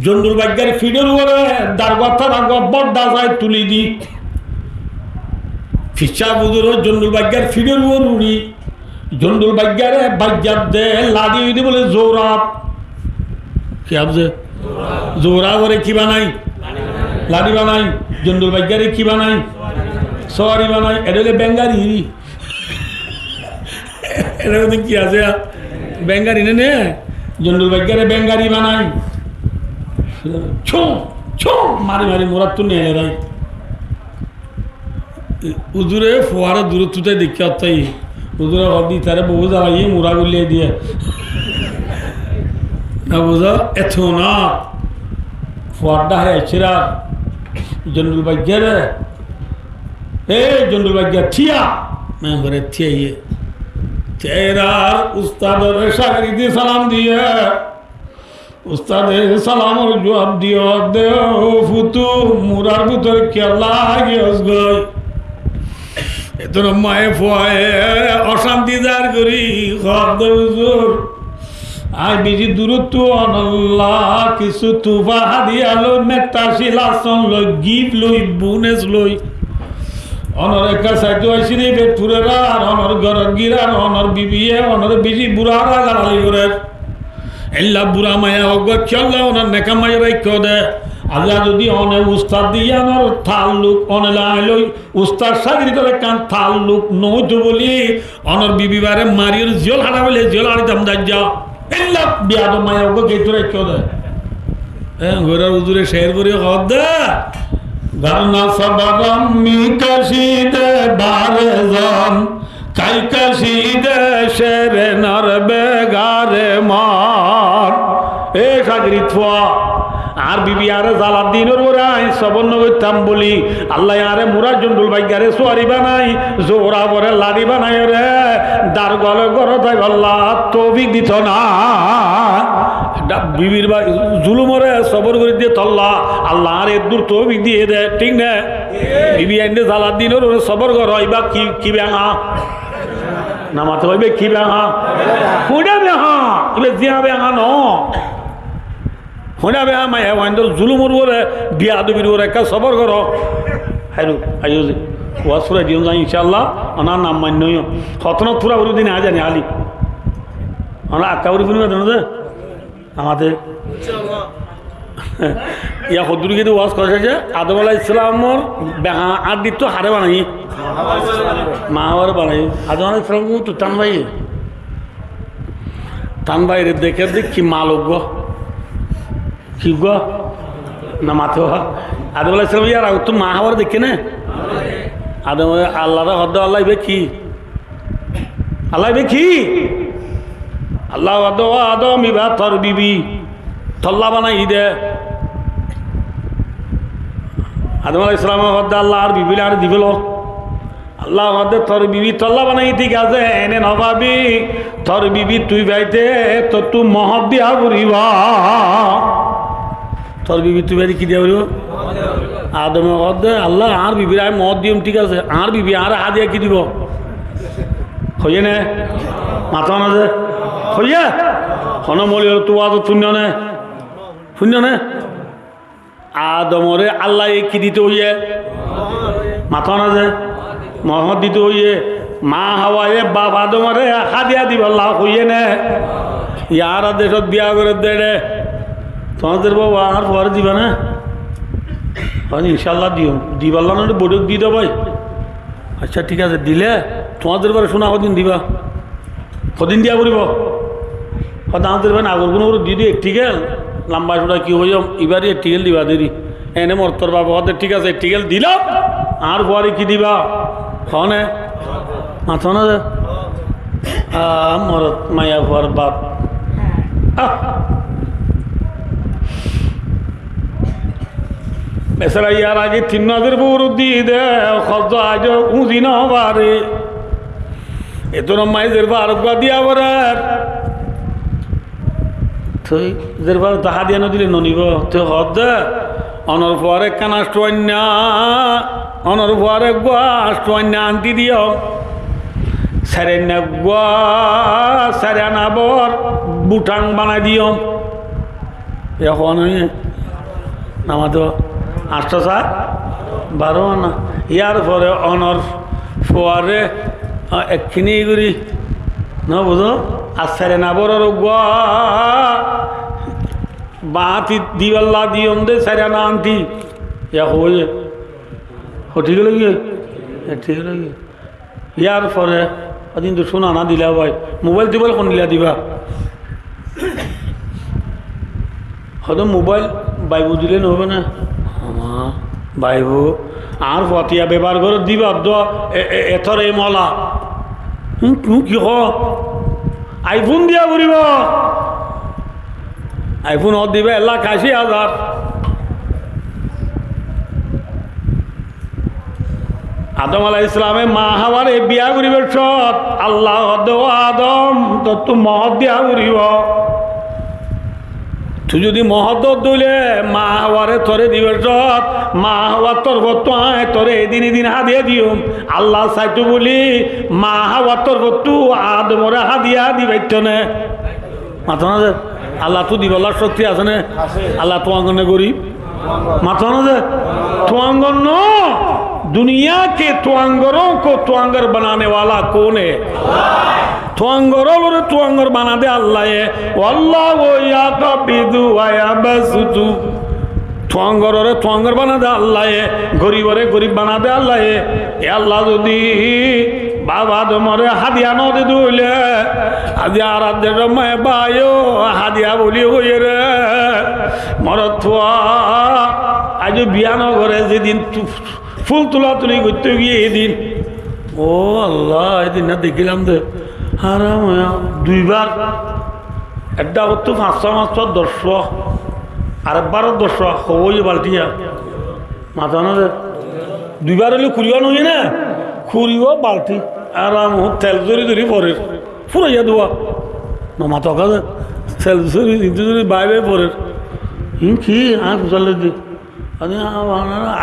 Jondul Baiggár fiçor uore, dargua targua bodda zai tuli di. Fissáb uzure Jondul Baiggár fiçor uore uçí. Jondul Baiggare baijjadde, ladi óide bóle zouraf. Ki abze? Zouraf ore ki banai? Ladi banai. Jondul Baiggare ki banai? Sowari banai. Eçe óile bengari. Eçe óile ki asé? Bengari ne ne? Jondul Baiggare bengari banai. Chum, chum, mari mari murattú nele bái. Uzure fuare durottú tái deikká ottai. Uzure hoó de, "Itare bou zalaiyé, mura goillé diye." No buzo, eto na. Fuar dháke aiccé ar. Jondul Baiggare. "E Jondul Baigga, thiya." Mane hoó re, "Thiya iye." Terar ustadore cágirde salam diye, ustade salamor juab diye, de, "Ó futu, murár bútore kiyólla lagiyós goi?" Etún maye fuaye ocánti zahér gorí hoódde, "Huzur, añí bicí duróttu onolla kissú tufa hádiya loi, mettacil asson loi, gif loi, bones loi. Onor ekká saitó aiccí de, ibá furerar, onor górot girar, onor bibiye onore bicí bura garali gorer. Éilla bura maiya uggúa kiyólla onor neká maiyot raikkó de? Allah zodi one ustad de yíanor taalluk one loi ustad cágirdor ekkán taalluk no óito bóli, onor bibi ibáre mariyóre ziyól hára óile ziyól háritam de aijja. Éilla biyadob maiya uggúa kiyólla raikkó de?" E, gorar huzure cér gorí hoódde, "Ger na sabaram mi kacíde bare zan, kai kacíde cér nar begare man." E cágirid fua, añár bibi añáre zalar dinor uore añí sobor no goittám bóli, Allaye añáre murár zundul baiggare suwari banai, zora bore ladi banaiyóre, dar gole górot aibálla toufik dito na. Bibir ba-, zulumore sobor gorí diye tolla, Allah añáre eddur toufik diye de, thík ne? Bibi ainde zalar dinor uore sobor goró, ibá ki, ki beñá? No mato, ibá ki beñá? Huñça beñá, ibá ziya beñá no. Hoóna be, amai, e waindor zulumor uore, biyadobir uore ekká sobor goró. Háiru, aiyó ze. Waz furai diyum zai, incállah, onar nam mainno óiyo. Hotóna fura furi din aizani háli. Onar akka furi furi dino ze. Amade. Incállah. Iya hoddúr giyé de waz kora céce, Adom alaihissalamor beha añárdittu hare banaiye? Ma Háware banaiye. Adom alaihissalam tu tan bái. Tan báire deké de ki mal uggúa? Ki uggúa? No mato. Adom alaihissalam yar agottú ma Háware deké né? Adom Alláre hoódde, "Allah, ibá ki?" Allah, ibá ki? Allah hoódde, "Ó Adom, ibá tor bibi, tolla banaiyí de." Adom alaihissalame hoódde, "Allah, añár bibi añáre di félo." Allah hoódde, "Tor bibi tolla banaiyí thík asé, ene no fabi, tor bibi tui faite tottú mohót diya foribó." Tor bibi tui faite ki diya foribó? Adome hoódde, "Allah, añár bibire añí mohót diyum thík asé, añár bibi añáre hádiya ki dibo?" Hoiyé né? Mató na ze? Hoiyé? Hono moulovi ottu wazot fúinno né? Fúinno né? Adomore Allaye ki dito hoiyé? Mató na ze? Mohót dito hoiyé. Ma Háwaye baf Adomore hádiya dibálla hoiyé né? Yar decót biya gorédde ére. Tuáñr baba añár fuare diba né? Hoó, "Incállah diyum." Dibálla noóile boitók di do bái. Accá, thík asé, dilé tuáñr baba cúna hodin diba? Hodin diya foribó? Hoó de, "Añár baba agor gún uore di di, ek thíkel, lamba cúra ki hoiyum, ibáre ek thíkel diba deri." Ene morottor bafe hoódde, "Thík asé, ek thíkel dilam, añár fuare ki diba?" Hoó né? Mató na ze? Ah, morot maiyafuar baf. Ah! Besara yar age tin mazor buru di de, hoódde aijjó uzi no fare. Etún maiyé zerfua areggúa diya forer. Tui zerfua to hádiya no dile no nibo. Tui hoódde, onor fuare ekkán añcthu ainna, onor fuare eggúa añcthu ainna anti diyum. Sair ainna eggúa, sair ana bor butang banai diyum. Iya hoó né? Namaz do añctho sair baro ana. Yar fore onor fuare, a, ekkini gori. No buzo? Ar sair ana boror eggúa bañti dibálla diyum de sair ana anti. Iya hoó ye. Hoó thík óil giyé? E, thík óil giyé. Yar fore, odin to cúna no dila bái. Mobail tobail hondilla diba? Hoó de mobail baibo dile no óibo né? Ama, baibo. Añár fuatiya bebohar gorer diba do, e, e, etor e mola. Hum, tui ki hoó? iPhone diya foribo. iPhone hoó diba ek lak aci házar. Adom alaihissalame maa Háware biya goríbar cót Allah hoódde, "Ó Adom, tottú mohót diya foribó. Tui zodi mohót dór dóile maa Háware toré dibar cót, maa Háwar torfottú aññí toré edin edin hádiya diyum." Allah saitó buli maa Háwar torfottú Adomoré hádiya di faittó né? Mató na ze, Allattú dibolla cókti asé né? Asé. Allah tuáñgor né gorib? Mató na ze, tuáñgor no. دنیا کے توانگروں کو توانگر بنانے والا کون ہے؟ Tuáñgor ólore tuáñgor banadé Allaye. واللہ یقبض و یبسط. Tuáñgororé tuáñgor banadé Allaye, goribore gorib banadé Allaye. E Allah zodi baf Adomoré hádiya no dede óile, aijja añárar decór maiyafua hádiya buli hoiyére morotfua aijjó biya no goré, zedin tu-, ful tulatuli goittó giyé edin. Ó Allah, edin na dekílam de. Háram óiya, duibar. Ek dhagottú fañs fua, fañs fua, doc fua. Arekbar doc fua, hou óiye baltiya. Mató na ze. Duibar óile kuri fua no óiye né? Kuri fua balti. Ar am tel zori zori forer. Furaiya duwa. No mato kaze. Tel zori, zori, zori, bái bái forer. Iín ki? Añí fusár loi di. Ani a-, a-,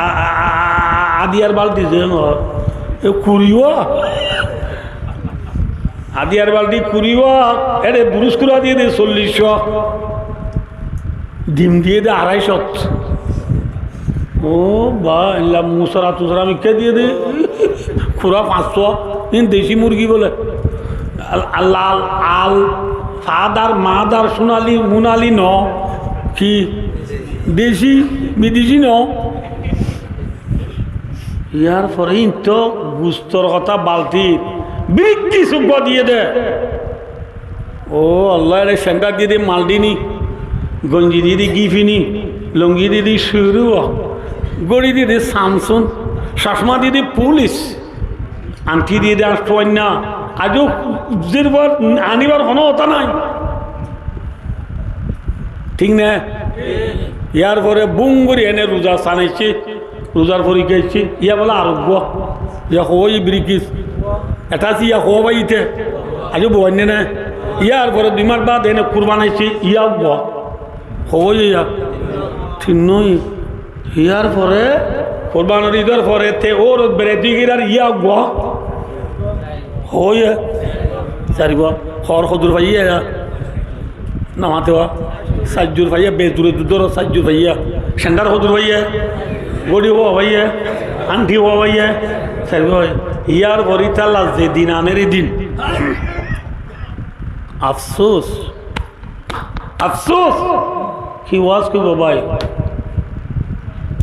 a-, a-, a-, adiyar balti ze no. E kuri fua. Adiyar balti kuri fua. Ere burus kura diye de sollic fua. Dim diye de arai cót. Ó ba, illa musora tusora mikká diye de. Kura fañs fua. Iín deci murgi bole. Al, al, al, al, fadar, madar, sunali, munali no. Ki? Deci, bideci no. Yar fore iín to gustor hotá balti. Birikki sugga diye de. Ó Allah, ere sendar diye de Maldini, gonji diye de Gifini, longi diye de Suruwa, gori diye de Samsun, cosma diye de Pulis, anthi diye de Añctuainna. Aijjó zerfua anibar hono hotá nai. Thík né? Yar fore bum gori ene ruza sanaicce. Ruzar forikká aiccé, yá bóle areggúa. Yá hoóiye birikis. Etá asé yá hoó báiye té. Aijjó boóinne né. Yár fore dui mac baade ene kurban aiccé, yá uggúa. Hoóiye yá. Tinnúa. Yár fore, kurbanor idor fore te ór berai dui girar yá uggúa. Hoóiye. Sarigúa. Hoór hoddúr faiyé yá. Namate wa, saijjur faiya, be dure dure dóro, saijjur faiya. Sendar hodur faiya, gori howa faiya, anthi howa faiya, saijjur faiya. Yar fore talla ze din aner e din. Afsus. Afsus. Ki waz ki babai.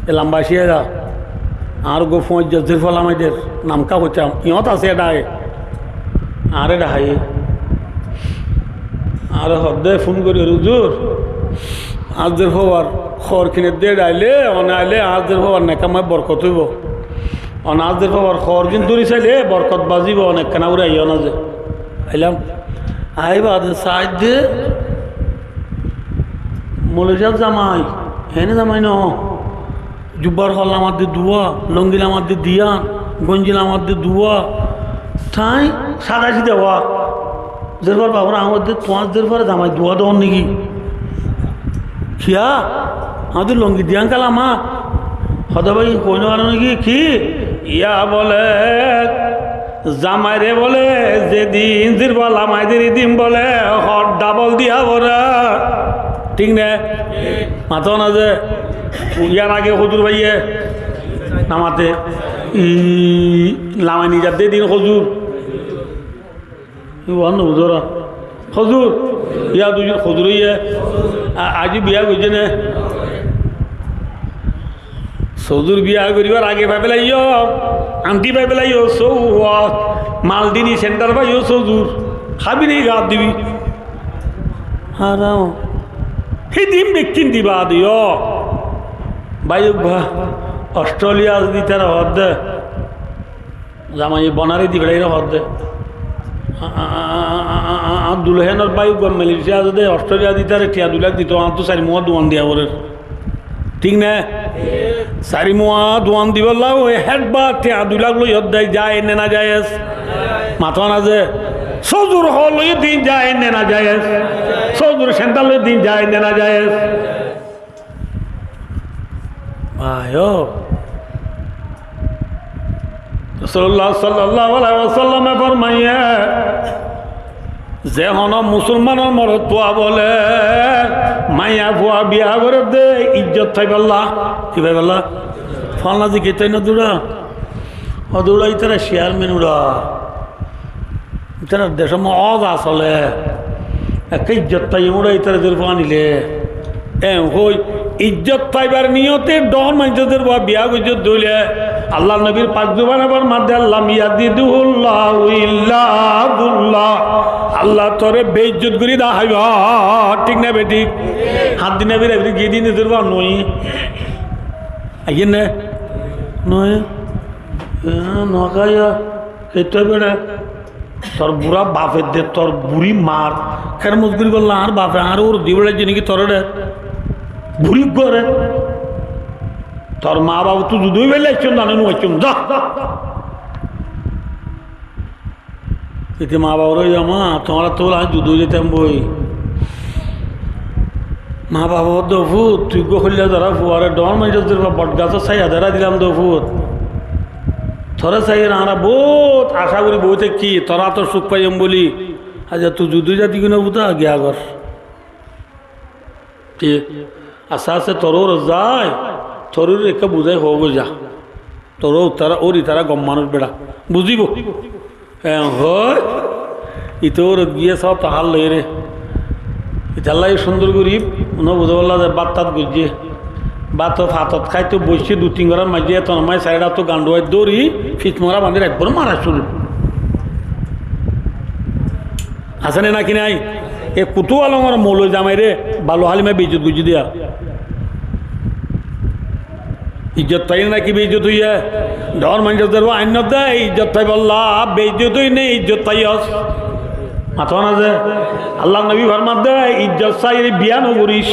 E lamba cíya da. Añár uggúa fuañijja zirfa lamai der. Nam ká hoitam. Iñót asé e dhahe. Añáre dhahaiye. Añáre hoódde fún gorí, "Huzur, añár zirfawar hoor kinedde dhaile, one aile añár zirfawar nekamai borkot óibo. One añár zirfawar hoor gín dóri saile borkot bazibo, one ekkána uore aiyó na ze." Ailam. Ai baade saidde Malaysiar zamai, hene zamai no. Jubbar hor lamadde duwa, longi lamadde diyan, gonji lamadde duwa. Tái sada sida wa. Zerfar babur añáre hoódde, "Tuáñr zerfare zamai duwa don niki?" Kiyá? Añáre longi diyan ká lama? Hoódde, "Bái, hoi no faro niki?" Ki? Yá bóle, zamaire bóle, zedin zirfa lamai der, edin bóle hor dhabol diya fore. Thík né? Mato na ze, yar age huzur faiye, namate, i, lamai nizadde din huzur. Iwan no buzora. Huzur, yá dui zon huzur óiye, a-, aijjó biya goijjé né? Huzur biya goríbar age fai félaiyo, anthi fai félaiyo, sóuwa, Maldini sendar faiyo, huzur. Hábi né gat dibi? Haram. Hídin bekkín diba diyo. Bái uggúa Australia asé de, tará hoódde. Zamai bonare di felaiyóre hoódde. A, a, a, a, dulhénor bái uggúa Malaysia asé de, Australia di tará thiañ dui lak dito, añáttu sair muá duan diya forer. Thík né? Sair muá duan dibolla ói, hétbar tiañ dui lak loiyó de, jaiz ne najaiz? Mató na ze. Sózur hoó loiyó din jaiz ne najaiz? Sózur sendal loiyó din jaiz ne najaiz? Aiyó. Rasulullah sallallahu alaihi wasallame formaiye, ze hono musolmanor morotfua bole maiyafua biya gore de, ijjot faibolla. Ki faibolla? Falna zikir tai no dura. Ó dura, itara chairman ura. Itarar decót oza sole. Ekka ijjot faiyum ura, itara zerfua anile. En hoi, ijjot faibar niyote dhoóñr maincór zerfua biya goijjó de óile, Allar nobir pak zubane formadde, "Lam yazidhullahu illa dhulla." Allah tore beijjot gori dahaibo. Thík na bethík? Háddi nobir abiri giyé de nizor fua noi. Aiyé ne? Noi. E, no kaiya. Kettó bere. Tor bura bafe de, tor buri mar. Ken mozguri golla añár bafe, añár ur di bere jeni ki tore de. Buri gore. Tor ma baf tu juda ói bele aiccón, zane no aiccón, za. Iti ma baf re, "Ama, tuáñra to añí juda ói zaitam boi." Ma baf hoó de, "Fut, tui gó hoilla zara fuare, dhoóñr maincór zerfua bot gasór sáya dara dilam de fut. Tore sáiye añára bout acá gori boi táki, tor átor suk faiyum buli. Aijja tui juda ói zadi goi na futa, giya gor." Ki? Asté asté tor ur zai, tor ur ekka buzai hoó goi za. Tor ur tara, ur itara gom manúc bera. Buzibo. En hoi, ite ur giye sót hál loire. Italla sundor gori, uno buzaibolla de bát tat goijje. Bát o fatot háito boicce dui tin gorar maze, eton mai sairda to ganduai dóri, fit mora bandi raibor mara cúru. Asé né naki nai? E kutu alongor mouloi zamaire Balu Halima beizzot goijjé diya. Izzot faiyé naki beizzot óiye? Dhoóñr maincór zerfua ainnó de, izzot faibolla, beizzot ói ne izzot faiyós. Mató na ze? Allar nobi formadde, izzot saiyóre biya no goris.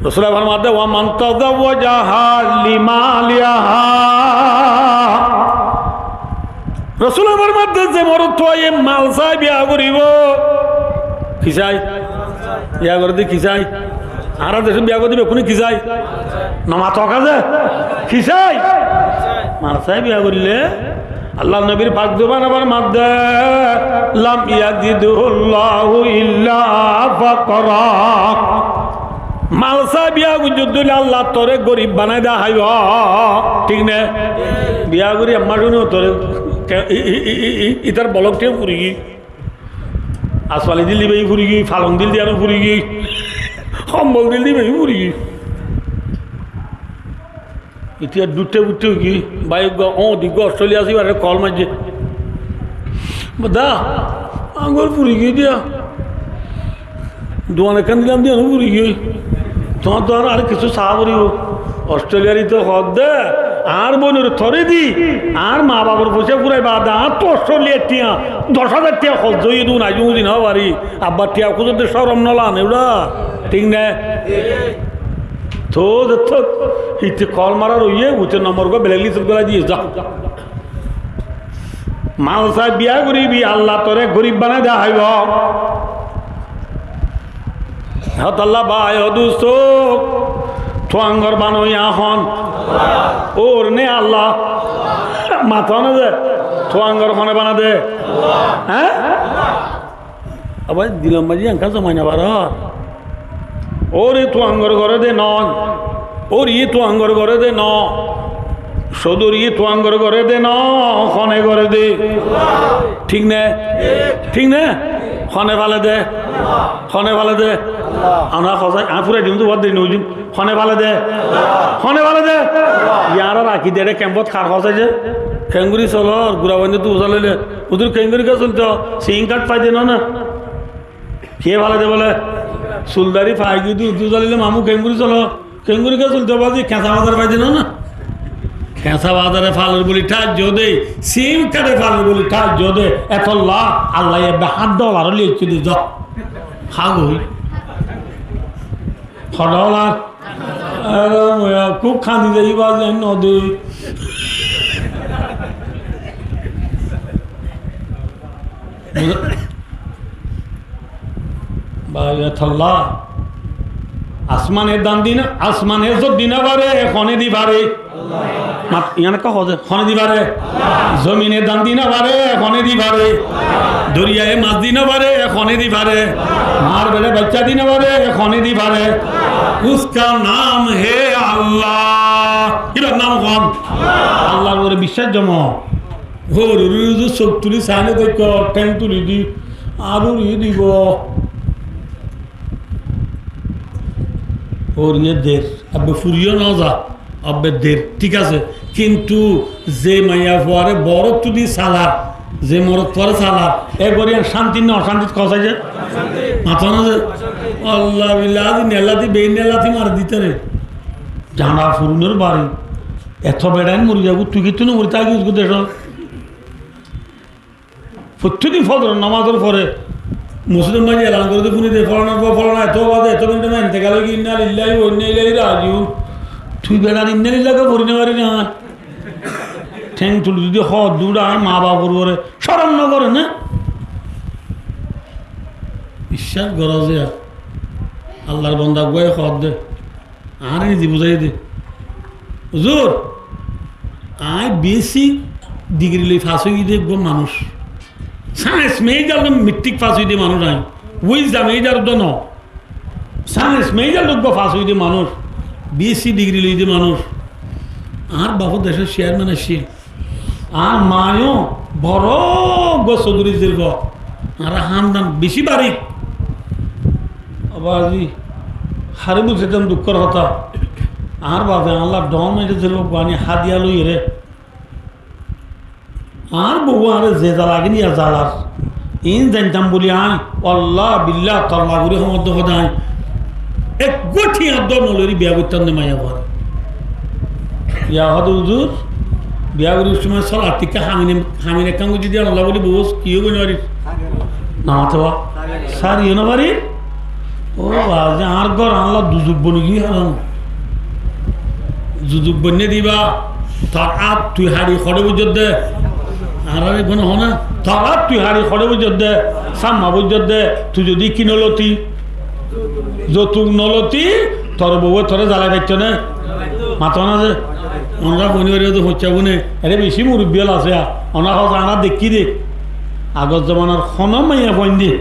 Rosule formadde, "Wa man tazawwajaha limaliha." Rosule formadde, ze morotfuaye mal sai biya goribo. Ki sai? Biya gorer de ki sai? Añára decót biya gorer de bekkúne ki sai? No mato kaze? Ki sai? Mal sai biya gorile Allar nobir pak zubane formadde, "Lam yazidhullahu illa faqra." Mal sai biya goijjós de óile Allah tore gorib banai dahaibo. Thík né? Biya gori amma cúni tore ke-, i-, i-, itar bolok tiyá furi giyói. Asfali dil diba furi giyói, falong dil diba furi giyói, hombol dil diba furi giyói. Itiya dutte butte ói giyói, bái uggwá, ó, di uggwá Australia asé, ibáre kol maijjé. Bá, da, añgor furi giyói diya. Duan ekkán dilam diya, no furi giyói. Tuáñr, tuáñr ar kessú saá foribo. Australiar ite hoó de, añár boinor tore di, añár ma bafor foicá furai baade, añáttu Australiar tiañ, doc házar tiañ horz óiye de, aijjó uzi no fari, abbar tiañ kúzor de corom no lage ura, thík né? Toó zettó hite kol mara roiye, uite nombor uggwá blacklist ot golai diye, za. Mal sai biya goribi, Allah tore gorib banai dahaibo. Hotolla bái, ó dustó, tuáñgor banoiya hon? Ór né Allah? Mató na ze, tuáñgor hone bana de? Há? Abar dilor maze enkán zomai no farór. Óre tuáñgor goré de no. Óre tuáñgor goré de no. Sódor ye tuáñgor goré de no. Hone goré de? Thík né? Thík né? Hone fale de? Hone fale de? Añára hosá, añí furai dim de, bóut deri no ói dim. Hone fale de? Hone fale de? Yára rakí de, ere kempot kar hosá ze? Kengori solor, gura bande tu usal óile. Udur kengori ke solto, sim kard fai de no na. Kiyé fale de bole? Suldari fai giyé de, udur usal óile mamu kengori solo. Kengori ke solto bazi, kesa bazar fai de no na. Kesa bazare falor buli thaijjo de, sim karde falor buli thaijjo de. Etolla, Allah ye ebbe hát dolar liyaiccé de zo. Há goi. Hó dolar? Aram óiya, kúb kañdi zai, bázi, aññí no dé. Bái, Allah. Asmane dan di no, asmane zodi no fare, hone di fare? Mat-, yián ekka hoó de, hone di fare? Zomine dan di no fare, hone di fare? Doriyaye mac di no fare, hone di fare? Mar bere bacca di no fare, hone di fare? Uska naam hai Allah. Ibar nam hon? Allahr uore biccác zomo. Hór uri uzu sók tuli saile dekko, théng tuli di, ar uri dibo. Hór iye der, abbe furiyo no za, abbe der, thík asé. Kintu ze maiyafuare borottú di salar, ze morotfuare salar, e gori ar cánti no ocánti kosá ze? Mató na ze? Allah billah, azi nelati, bein nelati mari dite re. Jana furunor bari. Eto beçain mori zaibo, tui kittú no mori tákibi, usko decó. Fottí din fozoror namazor fore mosjidor maze elan gorí de, fúni de, folanar fua folana eto baze eto minit maze intekal ói giyé, inna lillahi wa inna ilaihi rajiun. Tui beçar inna lillahi fori no fari na? Théng tuli di hoó, dura ma bafor uore corom no gore na? Biccác goró ze Allahr bonda uggúa hoó de. Añáre nize buzáiye de. Huzur, aññí B S C digiri loi fas óiye de eggúa manúic. Sáñs mejor loi metrik fas óiye de manúic aññí. Uiza mejor uddúa no. Sáñs mejor loi eggúa fas óiye de manúic. B S C digiri loi de manúic. Añár bafo decór cearman aiccé. Añár maáyo boro uggúa soduri zirgo. Añára hándan beci barik. Abazi, háre buzaitam dukkór hotá. Añár bafe añálla dhoóñr maze zirgo guáni hádiya loiyóre. Añár bou añáre ze zala gín ya zalar. Iín zaintam buli aññí, wallah, billah, tolla gorí homodde hoóde aññí eggúa thiañ dór noloiri biya goittám de maiyafuare. Yá hoóde, huzur, biya gorí somoi solar tikká hamin, hamin ekkán goijjé de Allah buli bous, ki óibo no farir? No mato ba? Sári yó no farir? Ó bazi, añár gór añálla duzuk boni giyé haram. Duzuk boinné diba, tor át tui haçi hoçé buijjós de. Añára eggúa no hoó na, tor át tui haçi hoçé buijjós de, sámma buijjós de, tui zodi ki noloti, zoutuk noloti, tor bouwe tore zalai faittó né? Mato na ze? Onora honi bari de hoiccá bune, ere beci murubbi ól asé, onora hoó añára dekkí de. Agor zomanar hono maiyafuainde,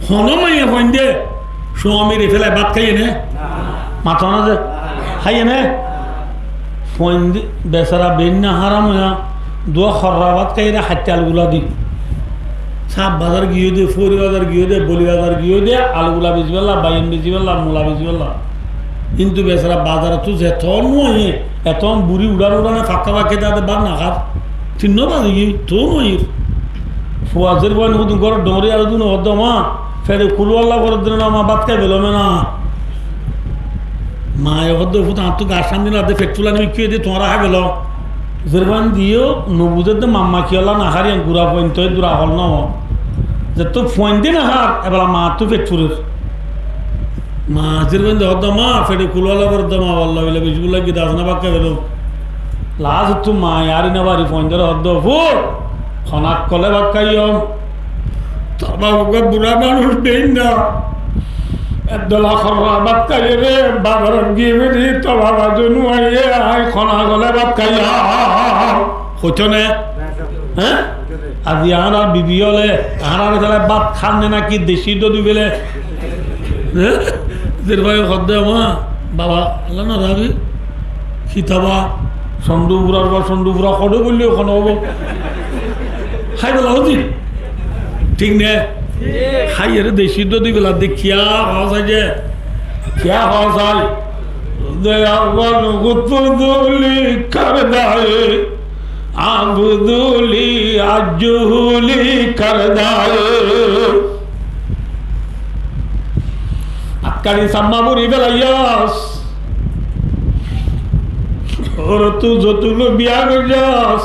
hono maiyafuainde, suamire félai bát háiye né? Mato na ze? Háiye né? Fuainde, besara beinna háram óiya, duwa horra bát háiye de, haitte algula di. Sáf bazar giyé de, fóri bazar giyé de, boli bazar giyé de, algula beci bolla, baigán beci bolla, mula beci bolla. Kintu besara bazarottú zeto no aiyé, eto buri uçán uçáne fakka fakki táke de bát no hár. Tinnó bazi giyé, to no aiyé. Fua zerfuain hudun góror dhoóñri ar hudun hoódde, "Ma, fere kul huwallahu foredde na, ma, bát hái felóm na." Maye hoódde, "Fut, añáttu gas cánti no de, fet fulani mikki óiye de, tuáñra hái feló." Zerfuain diyó no buzé de, mamma kiyólla no hár, yián gura fuain toi dura hol no. Zetó fuain de no hár, ebela maattú fet furer. Ma zerfuain de hoódde, "Ma, fere kul huwallahu foredde, ma, wallah, bile, bismillah, gida asé na, bát hái felóm." Lasottú maye ar no fari fuaindóre hoódde, "Fut, hon akkole bát háiyum?" Tor baf uggúa bura manúic deínna. Eddola horra bát háiyore, bazarot giyé feri, tor baf aijjó no aiyé, aññí hon akkole bát háiyum? Hoitó né? Hé? Aijja añárar bibi ókkole, añárar félai bát hán né náki deci dodi félai? Hé? Zerfuaye hoódde, "Ma, baba, Allah na rabi." Kitaba, sondu fura, sondu fura, hoçé boille hono óibo. Hái fela ucit. Thík né? Háiyore deci dodi fela de kiyá hoó sai de? Kiyá hoó sai? De aban gutfuduli kardaye, abduli ajjuli kardaye. Akkari samma buri felaiyós. Órottú zotúk loi biya goijjós,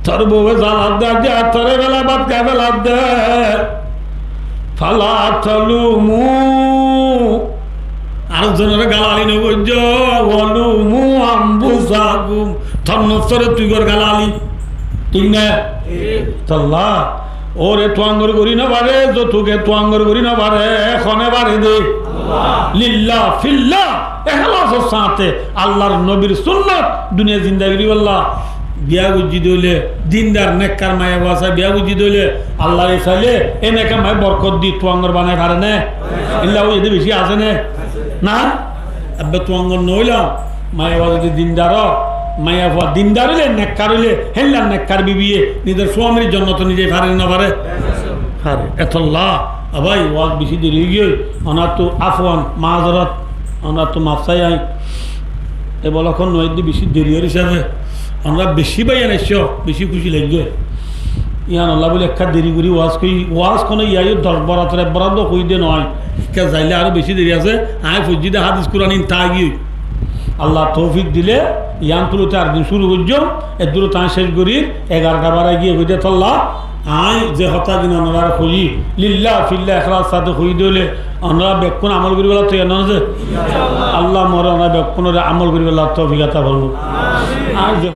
tor bouwe zaladde, aijja tore bela bát hái feladde. Fala talumu. Ar zonore galali no goijjo, walumu anfusakum. Tor nofsore tui gor galali. Thík na? Thík. Tolla. Ore tuangor gori no fare, zotuke tuangor gori no fare, hone fare de? Allah. Lillah, fillah, ehlasor sáte, Allahr nobir sunnot duniyai zinda goribolla. Biya goijji de óile, dindar nekkar maiyafua sai biya goijji de óile, Allahr e saile, e nekkar maiyafua borkot di tuangor banai fare ne? Illa ói ede beci asé ne? Na? Ebbe tuangor no óilam, maiyafua zodi dindar ó, maiyafua dindar óile, nekkar óile, héilla nekkar bibiye nizor suamir jonnot nizai fare ne no fare? Fare. Etolla, a bái, waz beci deri ói giyói, onorattú afuan, maazorot, onorattú maf sai añí. E bolokon no edde beci deri ór hísabe, onora beci bái ain aiccó, beci kúci laiggé. Yián olla buli ekka deri gori waz hoi, waz hono iyá yó doc borator ek borat do hoi de no. Ekka zaile aró beci deri asé, añí foijjí de hádis Kuran in táki ói. Allah toufik dile, yián tulóte ar din cúru goijjóm, eddúrot añí céc gorir, egarota barai giyé hoi de tolla, añí ze hotá gin onorare hoiyí, lillah fillah ehlasor sáte hoi de óile, onora bekkún amol goribolla toiyar no ze? Allah more onora bekkunore amol goribolla toufik ata formouk. Añí ze